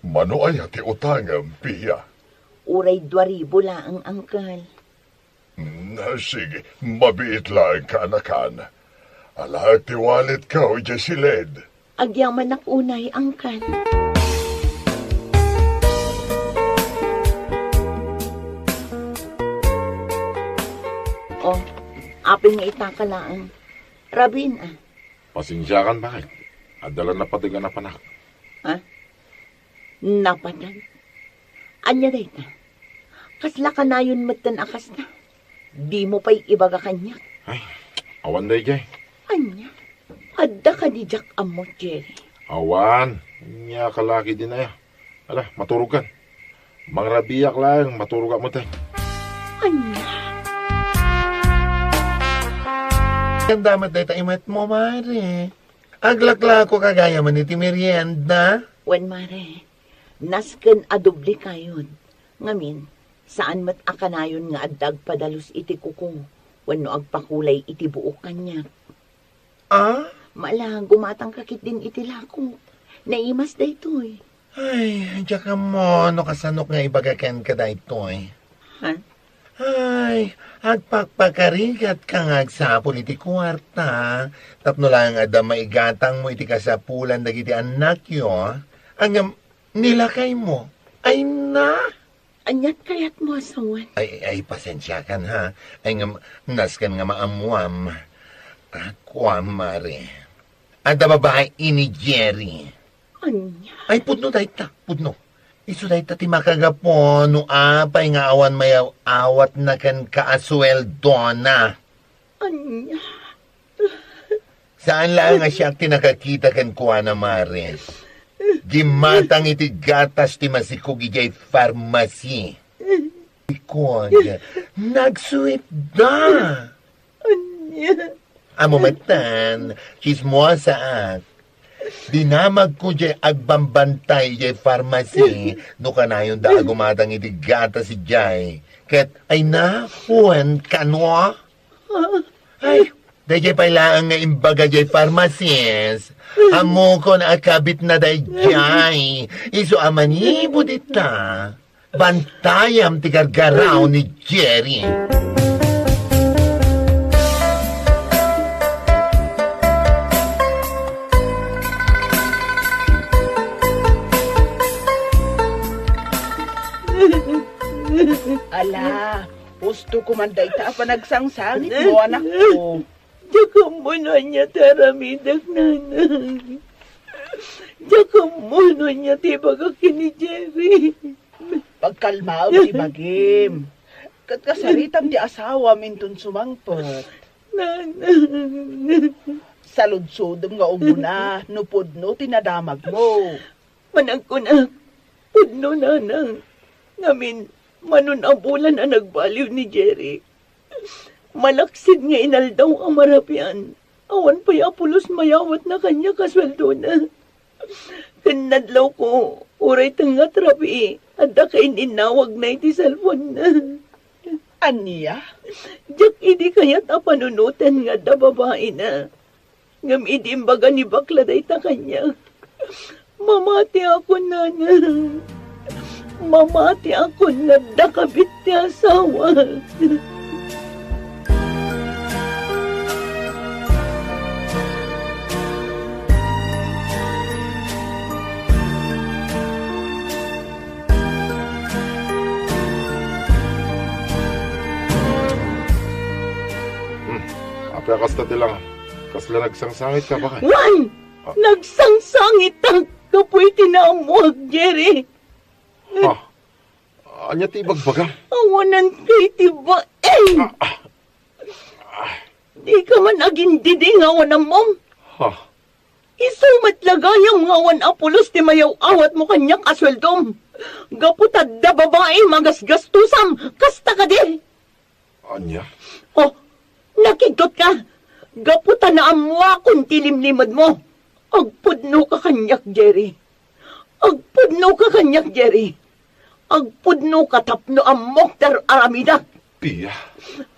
Mano aya ti utangem, Pia? Uray dua ribu laeng, Uncle. Hmm, sige. Mabiit laeng, kaanakan. Alaek ti walletko idiay siled. Agyamanak unay, Uncle. Oh, apay nga itaka laeng. Rabiin, a. Pasensiakan, baket. Adda la napateg a napanak. Ha? Napateg? Ania dayta? Kasla kanayon metten a kasta? Dimo pay ibaga kaniak? Ay, awan daydiay. Ania? Adda kadi diak ammo, Jerry? Awan. Ania ka la ketdin aya? Ala, maturogkan. Mangrabiak laeng, maturogak metten. Ania? Kanda met dayta imetmo, Mare. Aglaklako ka gayam iti merienda. Wen, Mare. Nasken a doble kayod. Ngamin, saan met a kanayon nga adda agpadalus iti kuko wenno agpakulay iti buok kaniak. Ah? Mala, gumatangka ketdin iti lakok. Naimas daytoy. Ay, diak ammo no kasanok nga ibaga kenka daytoy. Ha? Ay, agpakpakarigatka nga agsapul iti kuarta, tapno laeng adda maigatangmo iti kasapulan dagiti annakyo, ngem ni lakaymo. Ay na! Aniat kayatmo a sawen? Ay, ay, pasensiakan, ha. Ay, ngem, nasken nga maammuam. Ah, kuam, Mare. Adda babai ni Jerry. Ania? Ay, pudno dayta, pudno. Isu dayta ti makagapu no apay nga awan mayaw-awatna kenka a sueldona. Ania? Saan laeng a siak ti nakakita kenkuana, Mare. Gimmatang iti gatas ti masikog idiay farmasi. Ikon, nagsuitda. Ania? Ammo metten, tsismosaak. Dinamagko diay agbambantay idiay farmasi no kanayonda a gumatang iti gatas idiay. Ket, ay na, wen kano? Ay, daydiay pay laeng nga imbaga diay farmacist. Ammokon a kabitna daydiay. Isu a manipud ita. Bantayam ti gargaraw ni Jerry. Ala, husto ko man dayta a panagsangsangitmo, anakko. Diak ammo no ania ti aramidek, nanang. Diak ammo no ania ti ibagak ken ni Jerry. Pagkalmaem ti bagim. Ket kasaritam ti asawam inton sumangpet. Nanang. Saludsodem nga umuna no pudno ti nadamagmo. Managkunak, pudno, nanang. Ngamin, manun-abulan a nagbaliw ni Jerry. Malaksid nga inaldaw a marabian, awan pay a pulos mayawatna kaniak a sueldona. Ken nadlawko, uray tengnga ti rabii, adda kain-innawagna iti cellphone-na. Ania? Diak idi kayat a panunoten nga adda babaina. Ngem idi imbaga ni bakla dayta kaniak, mamatiakon, nanang. Mamatiakon nga adda kabit ti asawak. Hmm. Apay a kasta ti langam? Kasla nagsangsangitka, baket? Wen! Ah. Nagsangsangitak gapu iti naammoak, Jerry. Ha? Ania ti ibagbagam? Awananka iti bain! Ah, ah. Dika man agindidi nga awan ammom? Ha? Isu met la gayam nga awan a pulos ti mayaw-awatmo kaniak a sueldom. Gapu ta adda babaim a gasgastusam, kasta kadi? Ania? Oh, nakigtotka. Gapu ta naammoakon ti limlimedmo. Agpudnoka kaniak, Jerry. Agpudnoka kaniak, Jerry. Agpudnoka tapno ammok ti ar-aramidak. Pia.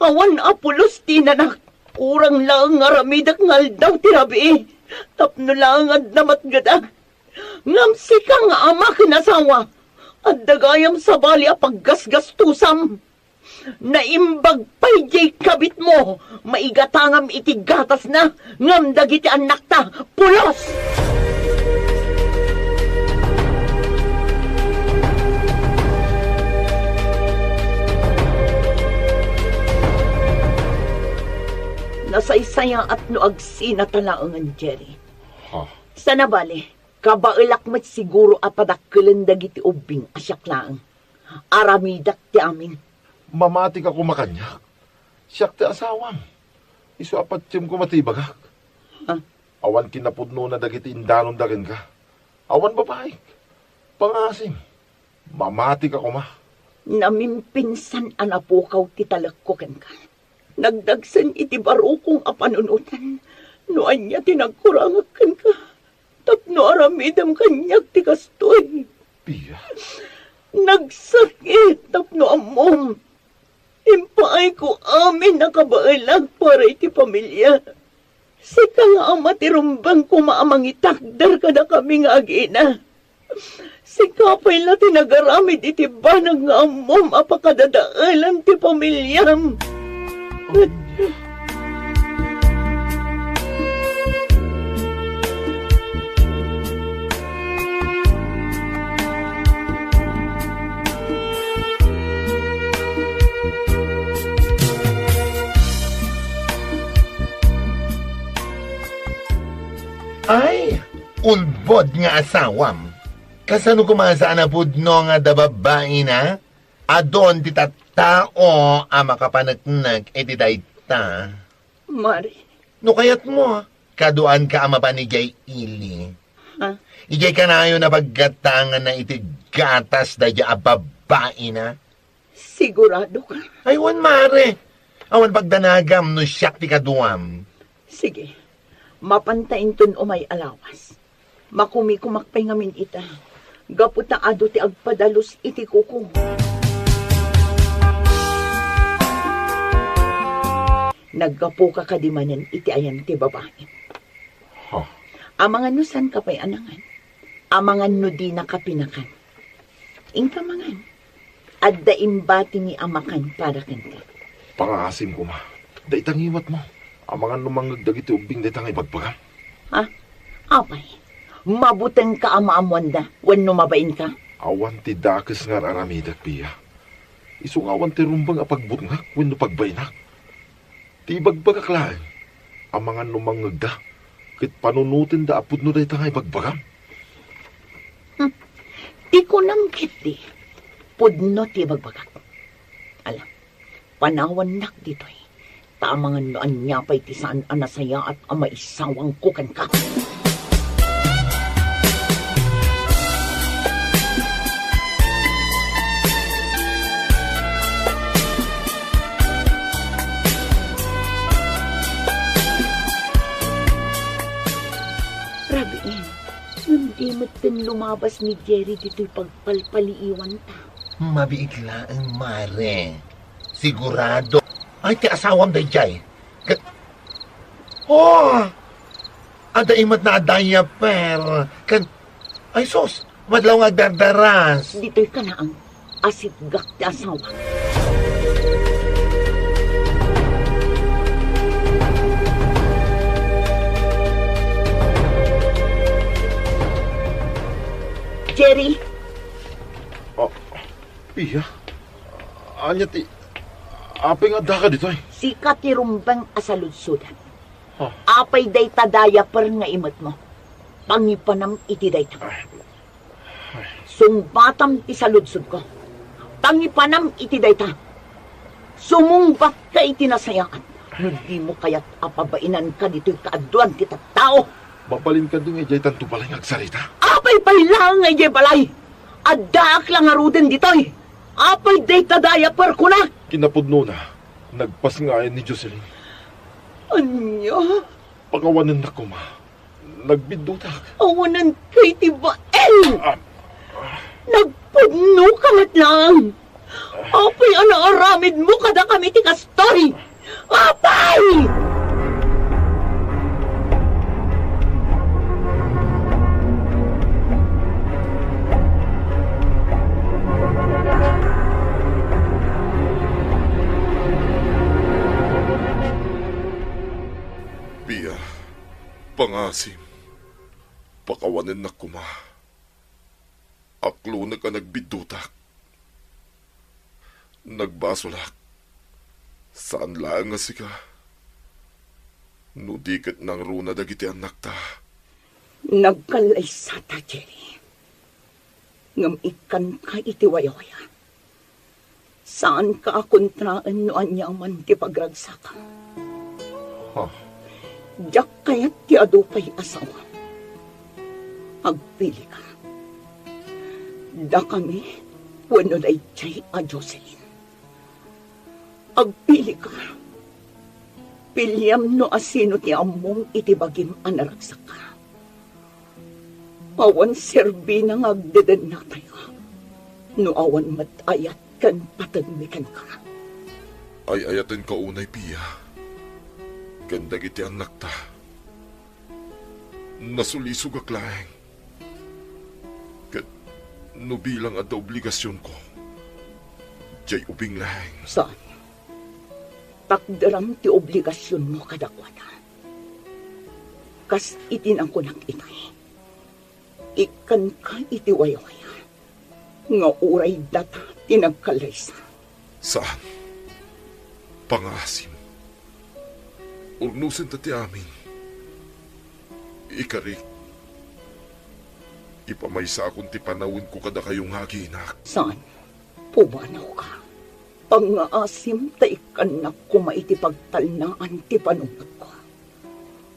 Awan a pulos ti inanak. Kurang laeng nga aramidek nga aldaw ti rabii. Tapno laeng adda matgedak. Ngem sika nga ama ken asawa, adda gayam sabali a paggasgastusam. Naimbag pay diay kabitmo, maigatangam iti gatasna, ngem dagiti annakta, pulos! Nasaysayaat no agsinata laengen, Jerry. Ha? Sana bale, kabaelak met siguro a padakkelen dagiti ubbing a siak laeng. Aramidak ti amin. Mamatika koma kaniak. Siak ti asawam. Isu a patiem koma ti ibagak. Ha? Awan kinapudnona dagiti indanonda kenka. Awan babaik. Pangaasim. Mamatika koma. Namimpinsan a napukaw ti talekko kenka. Nagdagsen iti barukong a panunotan no ania ti nagkurangak kenka. Tapno aramidem kaniak ti kastoy. Pia. Nagsakit tapno ammom. Impaayko amin a kabaelak para iti pamilya. Sika nga ama ti rumbeng koma a mangitakder kadakami nga agina. Sika pay la ti nagaramid iti banag nga ammom a pakadadaelan ti pamilyam. Ay, ulbod nga asawam. Kasano koma saan a pudno nga adda babaina? Adun ti tattao a makapaneknek iti dayta. Mari. No kayatmo, kaduanka a mapan idiay ili. Ha? Idiay kanayon a paggatanganna iti gatas daydiay a babaina. Sigurado ka? Ay, wen, mare. Awan pagdanagam no siak ti kaduam. Sige. Mapanta inton umay a lawas. Makumikumak pay ngamin ita. Gapu ta adu ti agpadalus iti kuko. Naggapuka kadi manen iti ayan ti babaim? Ha? Amangan no saanka pay a nangan. Amangan no dinaka pinakan. Inka mangan. Adda imbatimi a makan para kenka. Pangaasim koma. Dayta ngiwatmo. Amangan no mangngeg dagiti ubbing dayta nga ibagbagam. Ha? Apay? Mabutengka a maammoanda wenno mabainka? Awan ti dakes nga ar-aramidek, Pia. Isu nga awan ti rumbeng a pagbutngak wenno pagbainak. Ti ibagbagak laeng, amangan no mangngegda, ket panunotenda a pudno dayta nga ibagbagam. Hmm. Ti kunam ketdi, pudno ti ibagbagak. Ala, panawannak ditoy, ta amangan no ania pay ti saan a nasayaat a maisawangko kenka. Rabiin, ngem di metten lumabas ni Jerry ditoy pagpalpaliiwanta. Mabiit laeng, mare. Sigurado. Ay, ti asawam daydiay. Ket, oh! Adda imet na a diaper. Ken, ay sus, madlaw nga agdardaras. Ditoy kanaang, asitgak ti asawa. Jerry? Oh, Pia? Ania ti, apay nga addaka ditoy? Sika ti rumbeng a saludsodam. Ha? Apay dayta diaper nga imetmo? Pangipanam iti dayta. Ay. Ay. Sungbatam ti saludsodko. Pangipanam iti dayta. Sumungbatka iti nasayaat. No dimo kayat a pabainanka ditoy kaaduan ti tattao. Mabalin kadi nga idiay tanto balay nga agsarita? Apay pay laeng nga idiay balay? Addaak la ngaruden ditoy. Apay dayta diaper kunak? Kinapudnona, nagpasngayan ni Jocelyn. Ania? Pangawanennak koma. Nagbiddutak. Awanen kay ti bael! Ah. Nagpudno ka met laeng! Apay a naaramidmo kadakami ti kastoy? Apay! Pia, pangasim, pakawanennak koma. Aklonek a nagbiddutak. Nagbasolak. Saan laeng nga sika. No di ket nangruna dagiti annakta. Nagkallaysata, Jerry. Ngem ikkanka iti wayawaya. Saanka a kontraen no aniaman ti pagragsakam. Ha? Diak kayat ti adu pay a sawam. Agpilika. Dakami wenno daydiay a Jocelyn. Agpilika. Piliam no asino ti ammom iti bagim a naragsakka. Awan serbina nga agdedennatayo no awan met ayat ken pateg mi kenka. Ay-ayatenka unay, Pia, ken dagiti annakta. Nasulisogak laeng. Ket no bilang adda obligasionko, diay ubing laeng. Saan? Takderam ti obligasionmo kadakuada. Kas iti nakunak itay, ikkanka iti wayawaya nga uray data ti nagkallaysa. Saan? Pangaasim. Urnosenta ti amin. Ikarik, ipamaysakon ti panawenko kadakayo nga aginak. Saan? Pumanawka. Pangngaasim ta ikkannak koma iti pagtalnaan ti panunotko.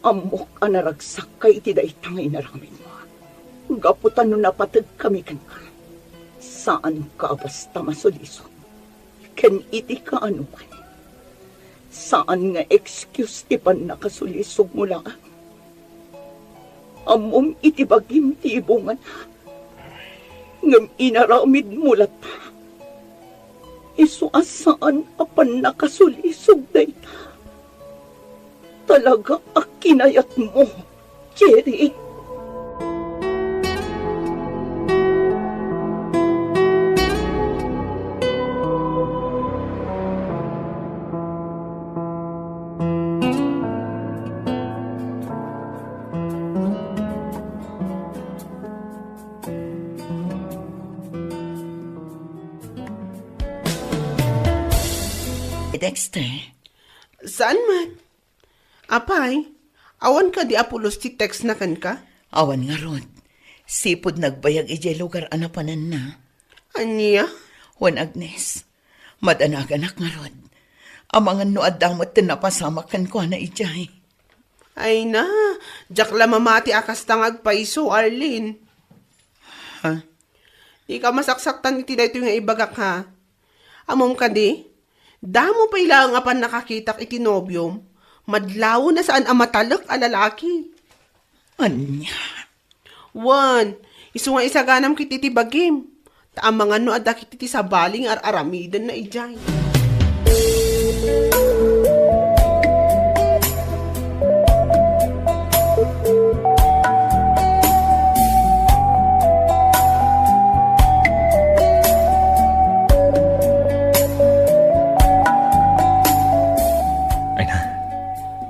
Ammok a naragsakka iti dayta nga inaramidmo. Gapu ta no napategkami kenka, saanka a basta masulisog. Ken iti kaanoman, saan nga excuse ti pannakasulisogmo laeng. Ammom iti bagim ti ibungana, ngem inaramidmo latta. Isu a saan a pannakasulisog dayta. Talaga a kinayatmo, Jerry. Dexter? Saan met? Apay, awan kadi a pulos ti text na kenka? Awan ngarud. Sipud nagbayag idiay lugar a napananna. Ania? Wen, Agnes, madanaganak ngarud. Amangan no adda met ti napasamak kenkuana idiay. Ay na, diak la mamati a kasta nga agpayso, Arlene. Ha? Dika masaksaktan iti daytoy nga ibagak, ha? Ammom kadi, damo pay laeng a pannakakitak iti nobiom, madlawen a saan a matalek a lalaki. Ania? Wen, isu nga isaganam ketdi ti bagim. Ta amangan no adda ketdi ti sabali nga ar-aramidenna idiay. Ay na,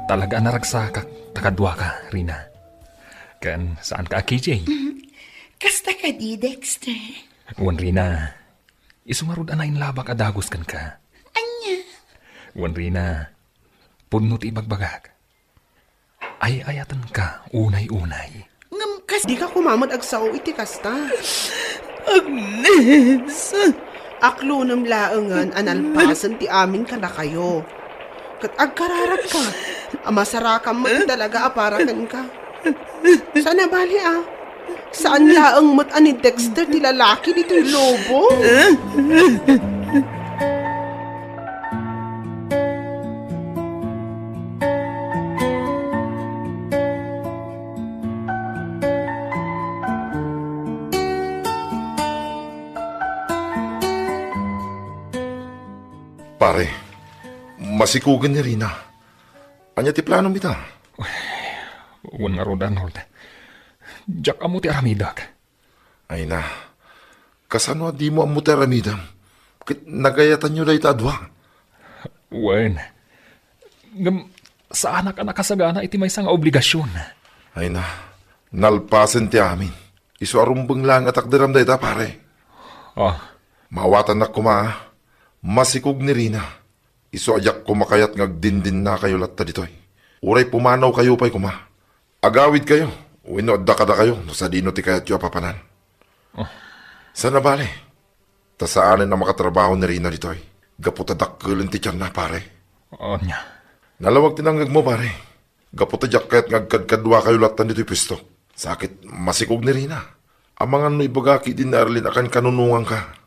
talaga a naragsakak ta kaduaka, Rina. Ken saanka a kijay. Mhm. Kasta kadi, Dexter? Wen, Rina, isu ngarud a nainlabak a dagus kenka. Ania? Wen, Rina, pudno ti ibagbagak. Ay-ayatenka unay-unay. Ngem kas- Dika koma met agsao iti kasta. Agnes! Aklonem laengen a nalpasen ti amin kadakayo. Ket agkararagka a masarakam met ti talaga a para kenka. Saan a bale, a? Saan laeng met a ni Dexter ti lalaki ditoy lobo? Pare, masikogen ni Rina. Ania ti planom ita? Wen ngarud, Arnold. Diak ammo ti aramidek. Ay na, kasano a dimo ammo ti aramidem? Ket nagayatanyo dayta a dua? Wen. Ngem, saanak a nakasagana iti maysa nga obligasion. Ay na, nalpasen ti amin. Isu a rumbeng laeng a takderem dayta, pare. Ah. Maawatannak koma, a. Masikog ni Rina. Isu a diak koma kayat nga agdindinnakayo latta ditoy. Uray pumanawkayo pay koma. Agawidkayo, wenno adda kadakayo no sadino ti kayatyo a papanan. Ah. Saan a bale, ta saanen a makatrabaho ni Rina ditoy, gapu ta dakkelen ti tianna, pare. Ania? Nalawag ti nangngegmo, pare. Gapu ta diak kayat nga agkadkaduakayo lattan ditoy puesto. Sa ket masikog ni Rina. Amangan no ibagak idi ni Arlene a kankanunonganka.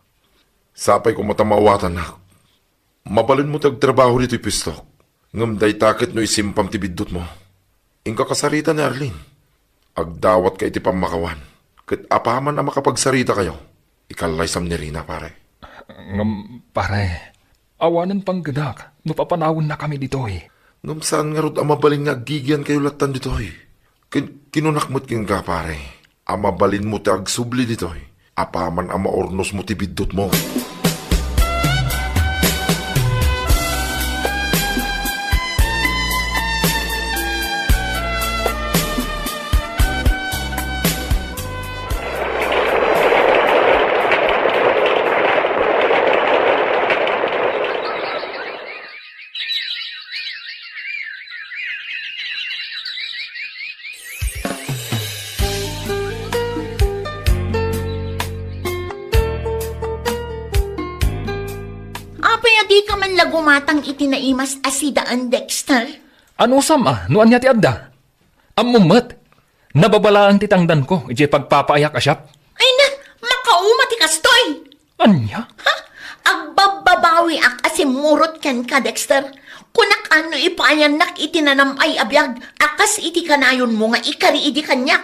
Sapay koma ta maawatannak. Mabalinmo ti agtrabaho ditoy puestok, ngem dayta ket no isimpam ti biddutmo. Inka kasarita ni Arlene. Agdawatka iti pammakawan, ket apaman a makapagsaritakayo, ikallaysam ni Rina, pare. Ngem, pare, awanen panggedak no papanawennakami ditoy. Ngem saan ngarud a mabalin nga aggigiankayo lattan ditoy. Kin-, kinunak met kenka, pare, a mabalinmo ti agsubli ditoy, apaman a maurnosmo ti biddutmo. Apay a dika man la gumatang iti naimas a sidaan, Dexter? Anusam a no ania ti adda? Ammom met, nababalaeng ti tangdanko idiay pagpapaayak a siak. Ay na, makauma ti kastoy! Ania? Ha? Agbabbabawiak a simmurot kenka, Dexter. Kunak a no ipaayannak iti nanam-ay a biag a kas iti kanayonmo nga ikari idi kaniak.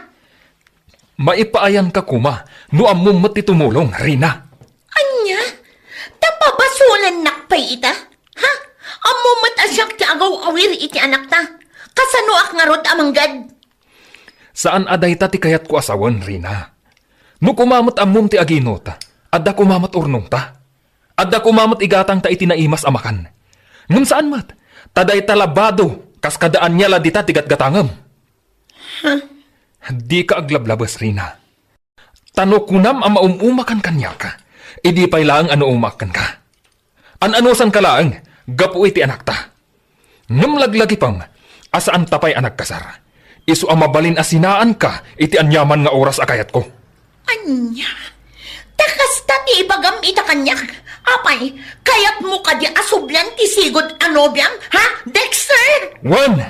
Maipaayanka koma no ammom met ti tumulong, Rina. Ania? Ta pabasolennak pay ita? Ha? Ammom met a siak ti agaw-awir iti anakta. Kasanoak ngarud a manggad? Saan a dayta ti kayatko a sawen, Rina. No koma met ammom ti aginot, adda koma met urnongta. Adda koma met igatangta iti naimas a makan. Ngem saan met, ta dayta la bado kas kada ania la dita ti gatgatangem. Dika aglablabes, Rina. Ta no kunam a maum-umakan kaniak, idi pay laeng a naumaak kenka. An-anusanka laeng gapu iti anakta. Ngem laglagipem a saanta pay a nagkasar. Isu a mabalin a sinaanka iti aniaman nga oras a kayatko. Ania? Ta kasta ti ibagam ita kaniak? Apay, kayatmo kadi a sublian ti sigud a nobiam, ha, Dexter? Wen,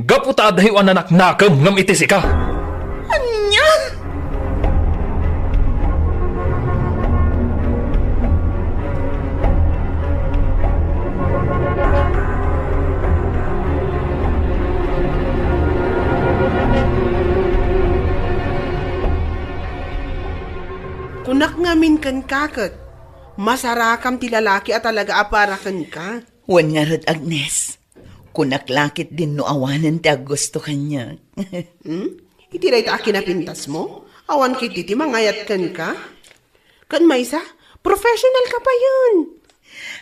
gapu ta adayo a nanaknakem ngem iti sika. Ania? Kunak ngamin kenka ket, masarakam ti lalaki a talaga a para kenka. Wen ngarud, Agnes. Kunak la ketdin no awanen ti aggusto kaniak. Hmm? Iti dayta a kinapintasmo, awan ketdi ti mangayat kenka? Ken maysa, professional ka payen.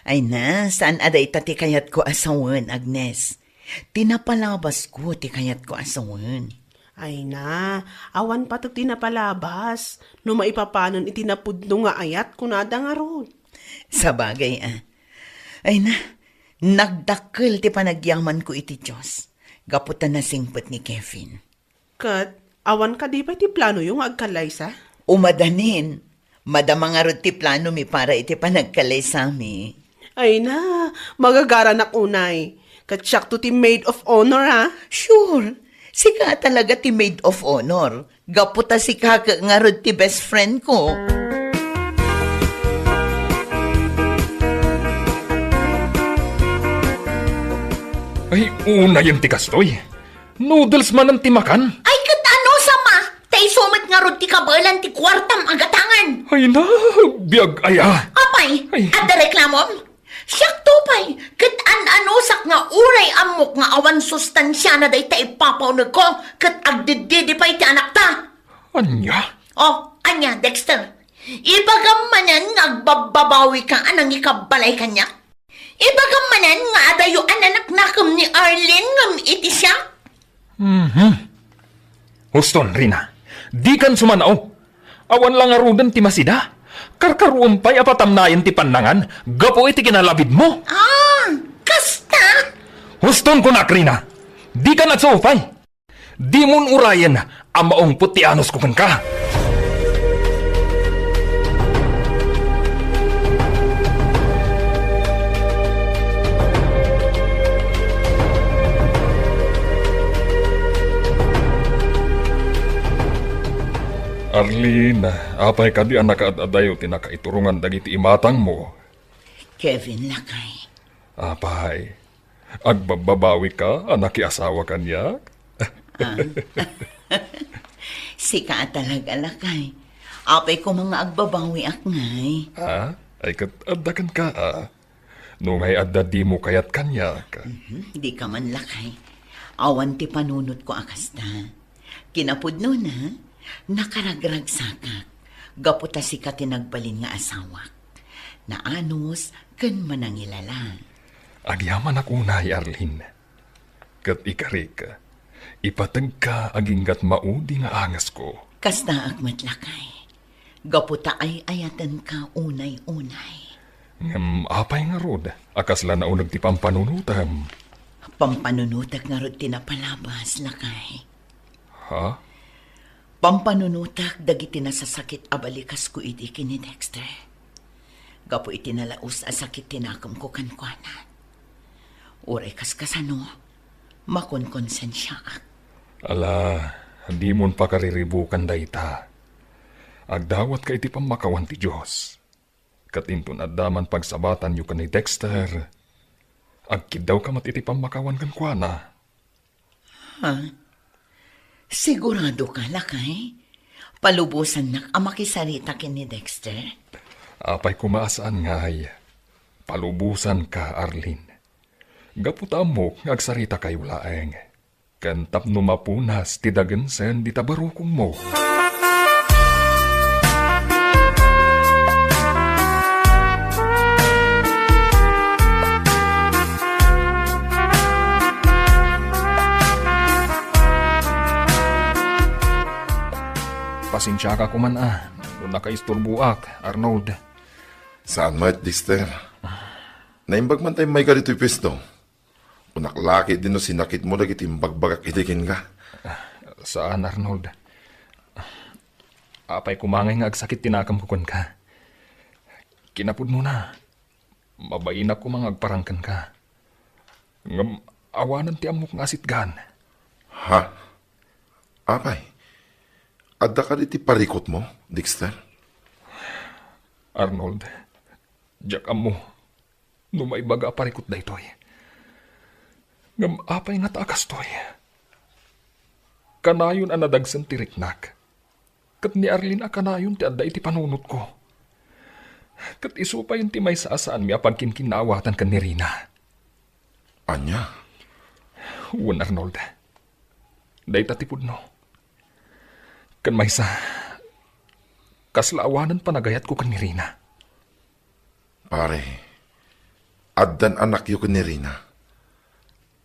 Ay na, saan a dayta ti kayatko a sawen, Agnes. Ti napalabasko ti kayatko a sawen. Ay na, awan pateg ti napalabas no maipapanon iti napudno nga ayat kunada ngarud. Sabagay a. Ay na, nagdakkel ti panagyamanko iti Dios gapu ta nasingpet ni Kevin. Ket awan kadi pay ti planoyo nga agkallaysa? Umadanin, madama ngarud ti planomi para iti panagkallaysami. Ay na, magagaranak unay. Ket siakto ti maid of honor, a. Sure, Sika talaga ti maid of honor. Gapu ta sika ket ngarud ti best friend ko. Ay, unayen ti kastoy. Noodles manen ti makan? Ay, ket ano sama? Ta isu met ngarud ti kabaelan ti kuartam a gatangen. Ay na, biag aya. Apay, Ay. Adda reklamom? Siakto pay, ket an-anusak nga uray ammok nga awan sustansiana dayta ipapaunegko, ket agdiddidi pay ti anakta. Ania? Oh, ania, Dexter? Ibagam manen nga agbabbabawika a nangikabbalay kaniak? Ibagam manen nga adayo a nanaknakem ni Arlene ngem iti siak? Mhm. Huston, Rina. Dikan sumanao. Awan la ngaruden ti masida. Karkaruem pay a patamnayen ti pannangan gapu iti kinalabidmo. Ah, kasta? Huston kunak, Rina. Dikan agsuupay. Dimon urayen a maungpot ti anusko kenka. Arlene, apay kadi a nakaad-adayo ti nakaiturongan dagiti imatangmo? Kevin, lakay. Apay, agbabbabawika a nakiasawa kaniak? Ah. Sika a talaga, lakay. Apay koma nga agbabawiak ngay? Ah, ay ket adda kenka, ah. No ngay adda dimo kayat kaniak. Mhm, dika man, lakay. Awan ti panunotko a kasta. Kinapudnona, nakaragragsakak gapu ta sika ti nagbalin nga asawak. Naanus ken manangilala. Agyamanak unay, Arlene. Ket ikarik, ipategka aginggat maudi nga angesko. Kastaak met, lakay. Gapu ta ay-ayatenka unay-unay. Ngem apay ngarud a kasla nauneg ti pampanunotem? Pampanunotek ngarud ti napalabas, lakay. Ha? Pampanunotek dagiti nasasakit a balikasko idi ken ni Dexter. Gapu iti nalaus a sakit ti nakemko kenkuana. Uray kaskasano, makonkonsensiaak. Ala, dimon pakariribukan dayta. Agdawatka iti pammakawan ti Dios. Ket inton adda man pagsabatanyo ken ni Dexter, agkiddawka met iti pammakawan kenkuana. Ha? Siguradoka, lakay? Palubosannak a makisarita ken ni Dexter? Apay koma a saan ngay. Palubosanka, Arlene. Gapu ta ammok nga agsaritakayo laeng. Ken tapno mapunas ti dagensen dita barukongmo. Pasensiaka koman a no nakaisturboak, Arnold. Saan met, Dexter. Naimbag man ta immayka ditoy puesto. Kunak la ketdi no sinakitmo dagiti imbagbagak idi kenka. Ah, saan, Arnold. Apay koma ngay nga agsakit ti nakemko kenka. Kinapudnona, mabainak koma nga agparang kenka. Ngem awanen ti ammok nga asitgan. Ha? Apay, adda kadi ti parikutmo, Dexter? Arnold, diak ammo no maibaga a parikut daytoy. Ngem apay ngata a kastoy? Kanayon a nadagsen ti riknak. Ket ni Arlene a kanayon ti adda iti panunotko. Ket isu payen ti maysa a saanmi a pagkinkinnaawatan ken ni Rina. Ania? Wen, Arnold. Dayta ti pudno. Ken maysa, kasla awanen panagayatko ken ni Rina. Pare, addan anakyo ken ni Rina.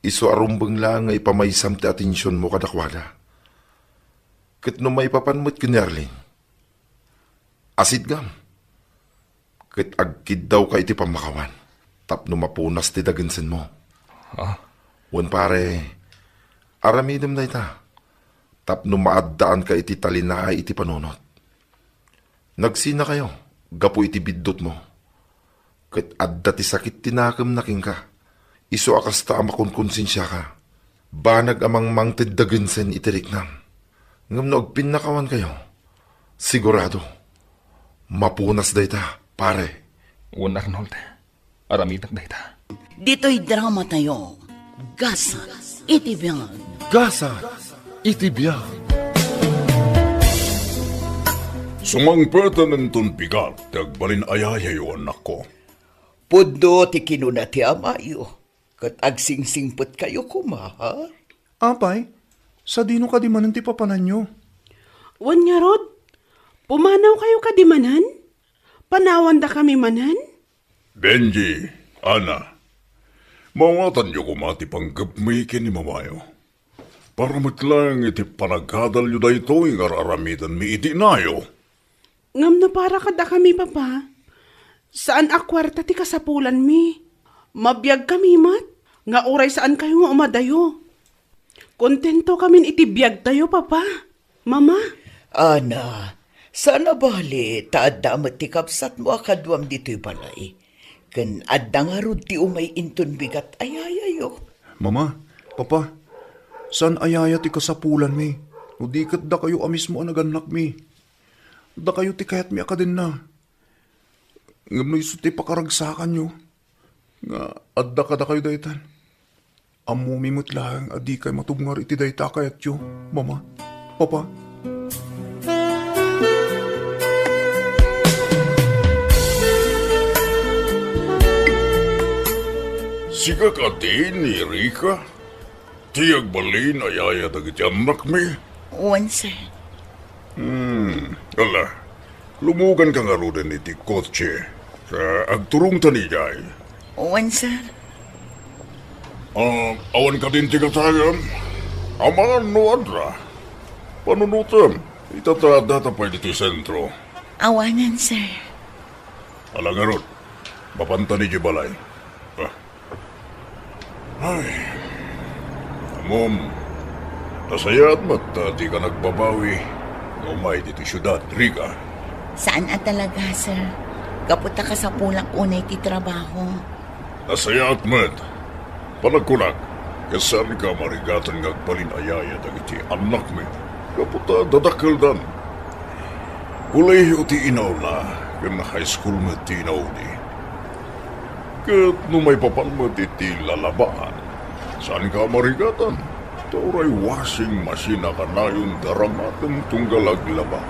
Isu a rumbeng laeng nga ipamaysam ti atensionmo kadakuada. Ket no maipapan met ken ni Arlene, asitgam. Ket agkiddawka iti pammakawan tapno mapunas ti dagensenmo. Ha? Wen pare, aramidem dayta tapno maaddaanka iti talinaay iti panunot. Nagsinakayo gapu iti biddutmo. Ket adda ti sakit ti nakemna kenka. Isu a kasta a makonkonsensiaka. Banag a mangmangted dagensen iti riknam. Ngem no agpinnakawankayo, sigurado, mapunas dayta, pare. Wen, Arnold, aramidak dayta. Ditoy dramatayo, Gasat iti Biag. Gasat iti Biag. Sumangpeten inton bigat ti agbalin a yayayo, annakko. Pudno ti kinuna ti amayo, ket agsingsingpetkayo koma, ha? Apay, sadino kadi manen ti papananyo? Wen ngarud, pumanawkayo kadi manen? Panawandakami manen? Benji, Ana, maawatanyo koma ti panggepmi ken ni mamayo. Para met laeng iti panagadalyo daytoy nga ar-aramidenmi iti inayo. Ngem no para kadakami, Papa, saan a kuarta ti kasapulanmi. Mabiagkami met nga uray saankayo nga umadayo. Kontentokamin iti biagtayo, Papa, Mama. Ana, saan a bali ta adda met ti kabsatmo a kaduam ditoy balay, ken adda ngarud ti umay inton bigat a yayayo. Mama, Papa, saan a yaya ti kasapulanmi, no di ket dakayo a mismo a nagannakmi. Dakayo ti kayatmi a kadenna. Ngem no isu ti pakaragsakanyo, nga adda kadakayo daytan, ammomi met laeng a dikay matubngar iti dayta a kayatyo, Mama, Papa. Sika kadi ni Rika? Ti agbalin a yaya dagiti annakmi? Wen, sir. Hmm, ala, lumuganka ngaruden iti kotse, ta agturongtan idiay. Wen, sir. Ah, awan kadin ti katayam? Amangan no adda. Panunotem, ita ta addata pay ditoy sentro. Awanen, sir. Ala ngarud, mapantan idiay balay. Ah. Ay. Ammom, nasayaat met ta dika nagbabawi nga umay ditoy siudad, Rika. Saan a talaga, sir. Gapu ta kasapulak unay ti trabaho. Nasayaat met. Panagkunak, ket saanka a marigatan nga agbalin a yaya dagiti annakmi gapu ta dadakkeldan. Kolehiyo ti inauna, ken high school met ti inaudi. Ket no maipapan met iti lalabaan, saanka a marigatan, ta uray washing machine a kanayon daramatem tunggal aglaba.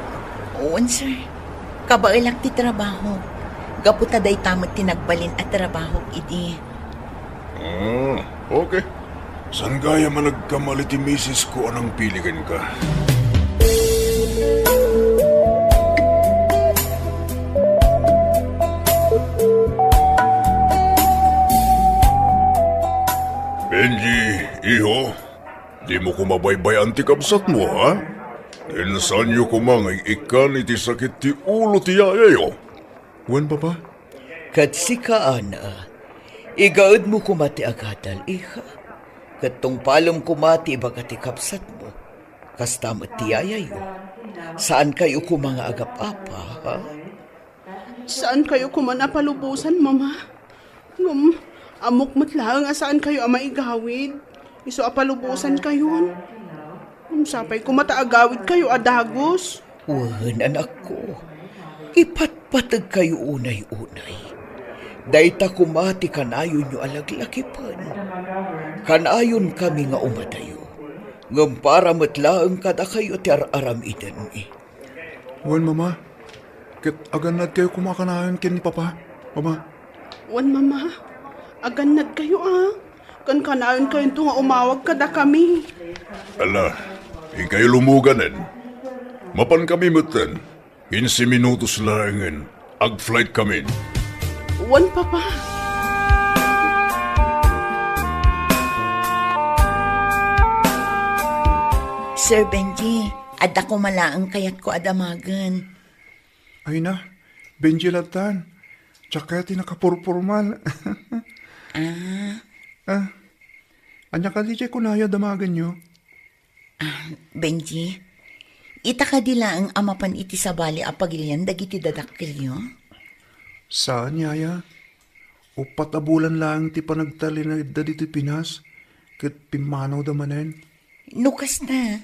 Wen, sir. Kabaelak ti trabaho. Gapu ta dayta met ti nagbalin a trabaho idi. Ah, okay. Saan gayam a nagkamali ti misis ko a nangpili kenka? Benji, iho, dimo koma baybay-an ti kabsatmo, ha? Insanyo koma nga ik-ikkan iti sakit ti ulo ti yayayo. Wen, Papa. Ket sika, Ana, igaedmo koma ti agadal, iha. Ket tungpalem koma ti ibaga ti kabsatmo. Kasta met ti yayayo. Saankayo koma nga agap-apa, ha? Saankayo koma a palubosan, Mama. Ngem, ammok met laeng a saankayo a maigawid. Isu a palubosankayon. Ngem sapay koma ta agawidkayo a dagus. Wen, anakko, ipatpategkayo unay-unay. Dayta koma ti kanayonyo a laglakipen. Kanayonkami nga umadayo, ngem para met laeng kadakayo ti ar-aramidenmi. Wen, Mama. Ket agannadkayo koma a kanayon ken ni Papa, Mama. Wen, Mama. Agannadkayo, a. Ken kanayonkayonto nga umawag kadakami. Ala, inkayo lumuganen. Mapankami metten. Quince minutos laengen, ag-flight kamin. Wen, Papa. Sir Benji, adda koma laeng kayatko a damagen. Ay na, Benji lattan. Diak kayat ti nakapurpurman. Ah. Ah, ania kadi ti kunayo a damagenyo? Ah, Benji, ita kadi laeng a mapan iti sabali a pagilian dagiti dadakkelyo? Saan, yaya. Uppat a bulan laeng ti panagtalinaedda ditoy Pinas, ket pimmanawda manen. No kasta,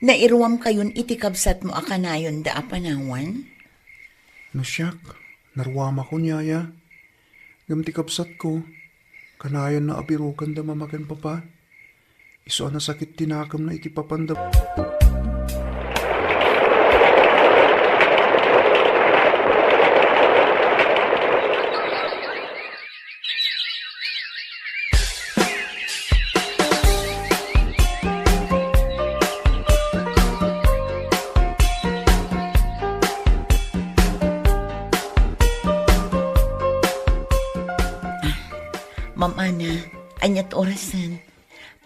nairuamkayon iti kabsatmo a kanayonda a panawan? No siak, naruamakon, yaya. Ngem ti kabsatko, kanayonna a birukanda mama ken papa. Isu a nasakit ti nakemna iti papanda. Ma'am Ana, ania ti orasen?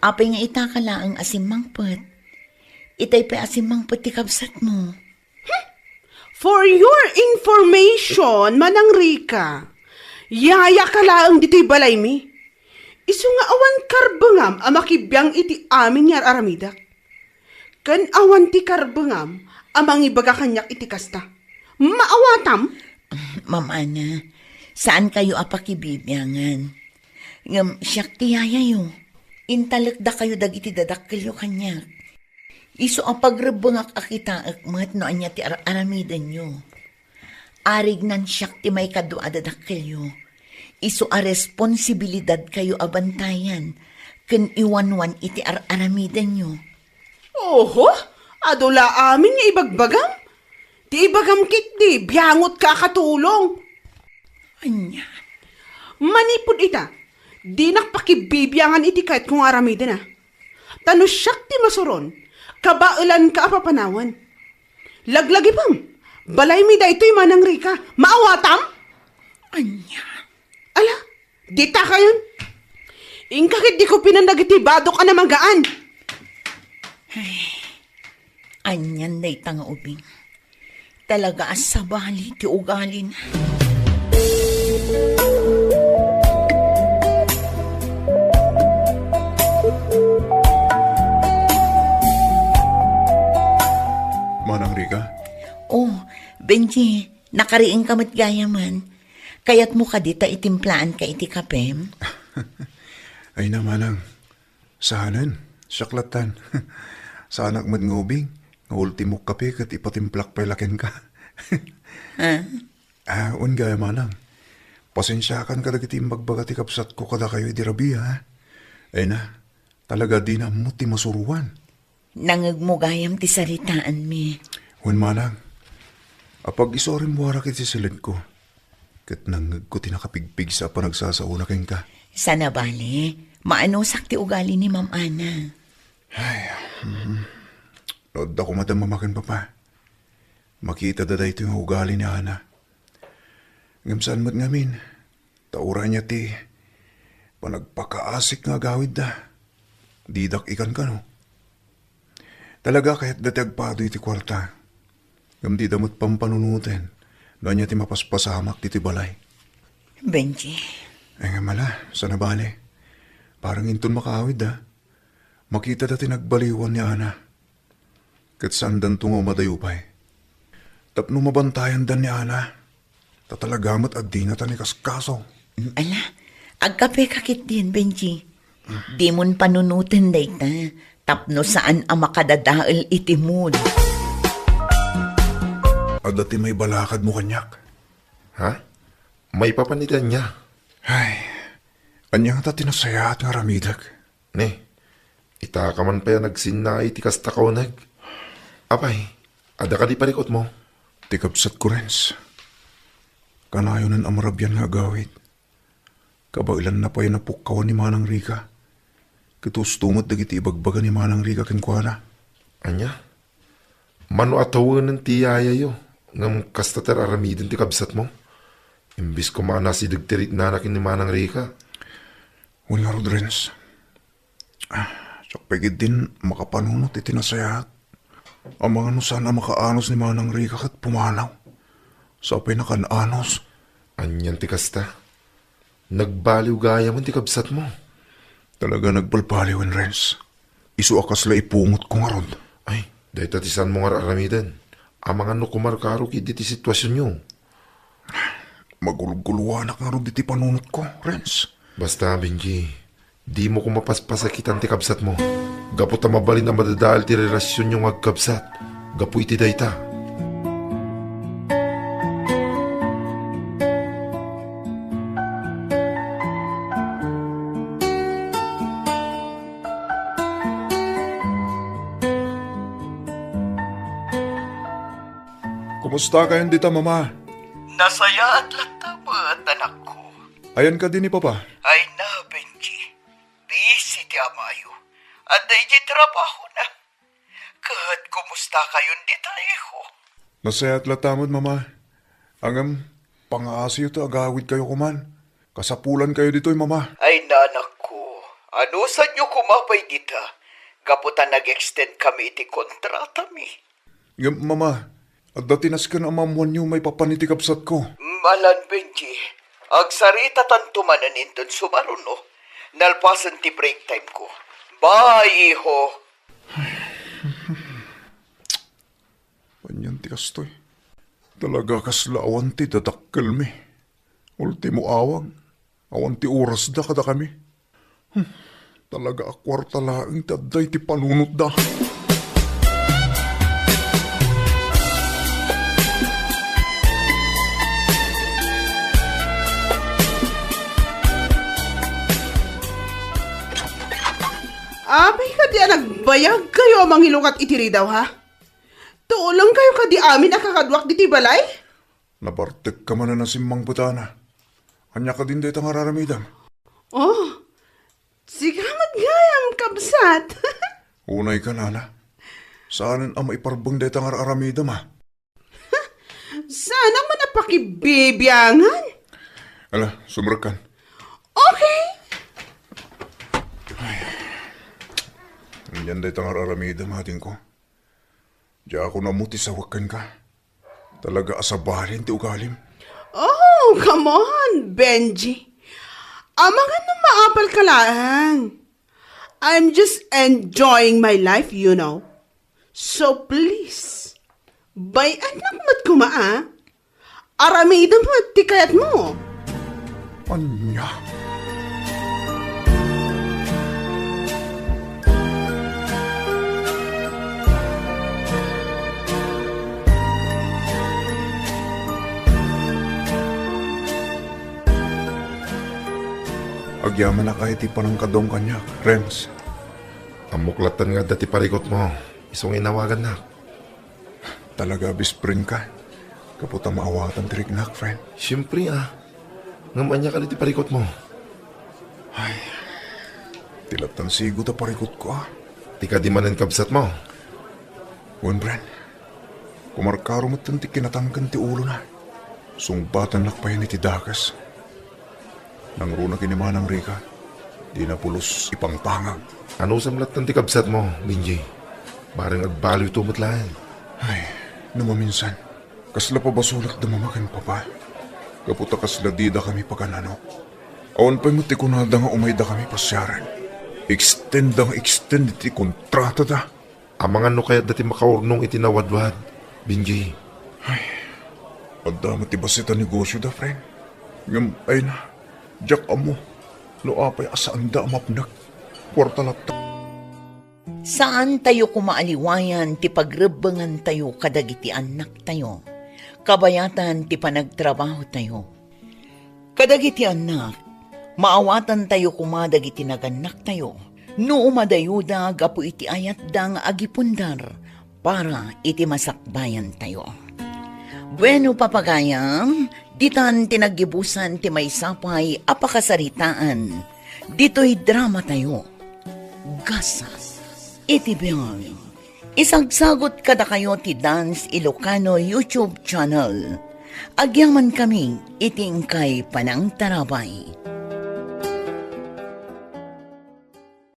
Apay nga itaka laeng a simmangpet? Itay pay a simmangpet ti kabsatmo. For your information, Manang Rica, yayaka laeng ditoy balaymi. Isu nga awan karbengam a makibiang iti amin nga ar-aramidek. Ken awan ti karbengam a mangibaga kaniak iti kasta. Maawatam? Ma'am Ana, saankayo a pakibibiangan. Ngem siak ti yayayo. Intalekdakayo dagiti dadakkelyo kaniak. Isu a pagrebbengak a kitaek met no ania ti ar-aramidenyo. Arignan siak ti maikadua a dadakkelyo. Isu a responsibilidadkayo a bantayan ken iwanwan iti ar-aramidenyo. Oho, adu la amin nga ibagbagam. Ti ibagam ketdi, biangotka a katulong. Ania? Manipud ita, dinak pakibibiangan iti kayatko nga aramiden, a. Ta no siak ti masuron, kabaelanka a papanawen. Laglagipem, balaymi daytoy, Manang Rica. Maawatam? Ania? Ala, ditakayon. Inka ketdi kupinan dagiti badok a namagaan. Ay, anian dayta nga ubing. Talaga a sabali ti ugalina. Manang Rica? Oh, Benji, nakariingka met gayamen. Kayatmo kadi ta itimplaanka iti kapem? Ay na, manang. Saanen, siak lattan. Saanak met nga ubing, nga ultimok kape ket ipatimplak pay la kenka. Ah? Ah, wen gayam, manang. Pasensiakan kadagiti imbagbaga ti kabsatko kadakayo idi rabii, ha? Ay na, talaga dina ammo ti masuroan. Nangngegmo gayam ti saritaanmi. Wen, manang. Apag-isu a rimmuarak iti siledko. Ket nangngegko ti nakapigpigsa a panagsasaona kenka. Saan a bale, maanusak ti ugali ni Ma'am Ana. Ay, mhm. No adda koma da mama ken papa, makitada daytoy nga ugali ni Ana. Ngem saan met ngamin, ta uray ania ti panagpakaasik nga agawidda, didak ikankano. Talaga kayatda ti agpado iti kuarta. Ngem dida met pampanunoten no ania ti mapaspasamak ditoy balay. Benji. Ay, ngem ala, saan a bale. Parang inton makaawidda, makitada ti nagbaliwan ni Ana. Ket saandanto nga umadayo pay. Tapno mabantayandan ni Ana, ta talaga met a dinata ni kaskaso. Ala, agkapeka ketdin, Benji. Dimon panunoten dayta, tapno saan a makadadael iti mood. Adda ti maibalakadmo kaniak. Ha? Maipapan iti ania? Ay, ania ngata ti nasayaat nga aramidek? Ne, itaka man pay a nagsinnaay ti kasta kauneg. Apay, adda kadi parikutmo? Ti kabsatko, Renz. Kanayonen a marabian nga agawid. Kabaelanna pay a napukkawan ni Manang Rica. Ket husto met dagiti ibagbaga ni Manang Rica kenkuana. Ania? Mano a tawenen ti yayayo, ngem kasta ti ar-aramiden ti kabsatmo? Imbes koma a nasideg ti riknana ken ni Manang Rica. Wen ngarud, Renz. Ah, siak pay ketdin makapanunot iti nasayaat. Amangan no saan a makaanos ni Manang Rica ket pumanaw. Sapay nakan-anos. Anian ti kasta? Nagbaliw gayamen ti kabsatmo. Talaga nagbalbaliwen, Renz. Isu a kasla ipungotko ngarud. Ay, dayta ti saanmo nga ar-aramiden. Amangan no kumarkaro ketdi ti situasionyo. Magulguluanak ngarud iti panunotko, Renz. Basta, Benji, Dimo koma paspasakitan ti kabsatmo. Gapu ta mabalin a madadael ti relasionyo nga agkabsat gapu iti dayta. Kumustakayon dita, Mama? Nasayaat latta met, anakko. Ayan kadi ni Papa? Ay na, Benji. Busy ti amayo. Adda idiay trabahona. Ket kumustakayon dita, iho? Nasayaat latta met, Mama. Ngem, pangaasiyo ta agawidkayo koman. Kasapulankayo ditoy, Mama. Ay, anakko, anusanyo koma pay dita, gapu ta nag-extend kami iti kontratami. Ngem, Mama, adda ti nasken a maammoanyo maipapan iti kabsatko. Malan, Benji, agsaritatanto manen inton sumaruno. Nalpasen ti break time ko. Bye, iho. Anian ti kastoy? Talaga kasla awan ti dadakkelmi. Ultimo awag, awan ti orasda kadakami. Hmm, talaga a kuarta laeng ti adda iti panunotda. Apay kadi a nagbayagkayo a mangilukat iti ridaw, ha? Tulongkayo kadi amin a kakaduak ditoy balay? Nabartekka manen a simmangbetana. Ania kadin dayta nga ar-aramidem? Oh, sika met gayam, kabsat. Unayka, Nana. Saanen a maiparbeng dayta nga ar-aramidem, a. Saanak man a pakibibiangan. Ala, sumrekkan. Okay. Ay. Anian dayta nga ar-aramidem, adingko? Diakon ammo ti sawek kenka. Talaga a sabali ti ugalim. Oh, come on, Benji. Amangan no maapalka laeng. I'm just enjoying my life, you know. So please, bay-annak met koma, a. Aramidem met ti kayatmo. Ania? Agyamanak aya ti panangkadaom kaniak, Renz. Ammok lattan nga adda ti parikutmo. Isu nga inawagannak. Talaga a best friend ka. Gapu ta maawatan ti riknak, friend. Siempre, a. Ngem ania kadi ti parikutmo? Ay, ti lattan sigo ta parikutko, a. Ti kadi manen kabsatmo? Wen, friend. Kumarkaro metten ti kinatangken ti ulona. Sungbatannak payen iti dakes. Nangruna ken ni Manang Rica, dina pulos ipangpangag. Anusam lattan ti kabsatmo, Benji? Bareng agbaliwto met laeng. Ay, no maminsan, kasla pabasolek da Mama ken Papa. Gapu ta kasla didakami pagan-anok. Awan pay met ti kunada nga umaydakami pasiaren. Extend da nga extend iti kontratada. Amangan no kayatda ti makaurnong iti nawadwad, Benji. Ay, adda met ti bassit a negosioda, friend. Ngem, ay na, diak ammo no apay a saanda a mapnek. Kuarta latta. Saantayo koma a liwayan ti pagrebbengantayo kadagiti annaktayo, kabayatan ti panagtrabahotayo. Kadagiti annak, maawatantayo koma dagiti nagannaktayo no umadayoda gapu iti ayatda nga agipundar para iti masakbayantayo. Bueno, papagayam, ditan ti naggibusan ti maysa pay a pakasaritaan ditoy dramatayo. Gasat iti biag. Isagsagut kadakayo ti Dance Ilocano YouTube channel. Agyamankami iti inkay panangtarabay.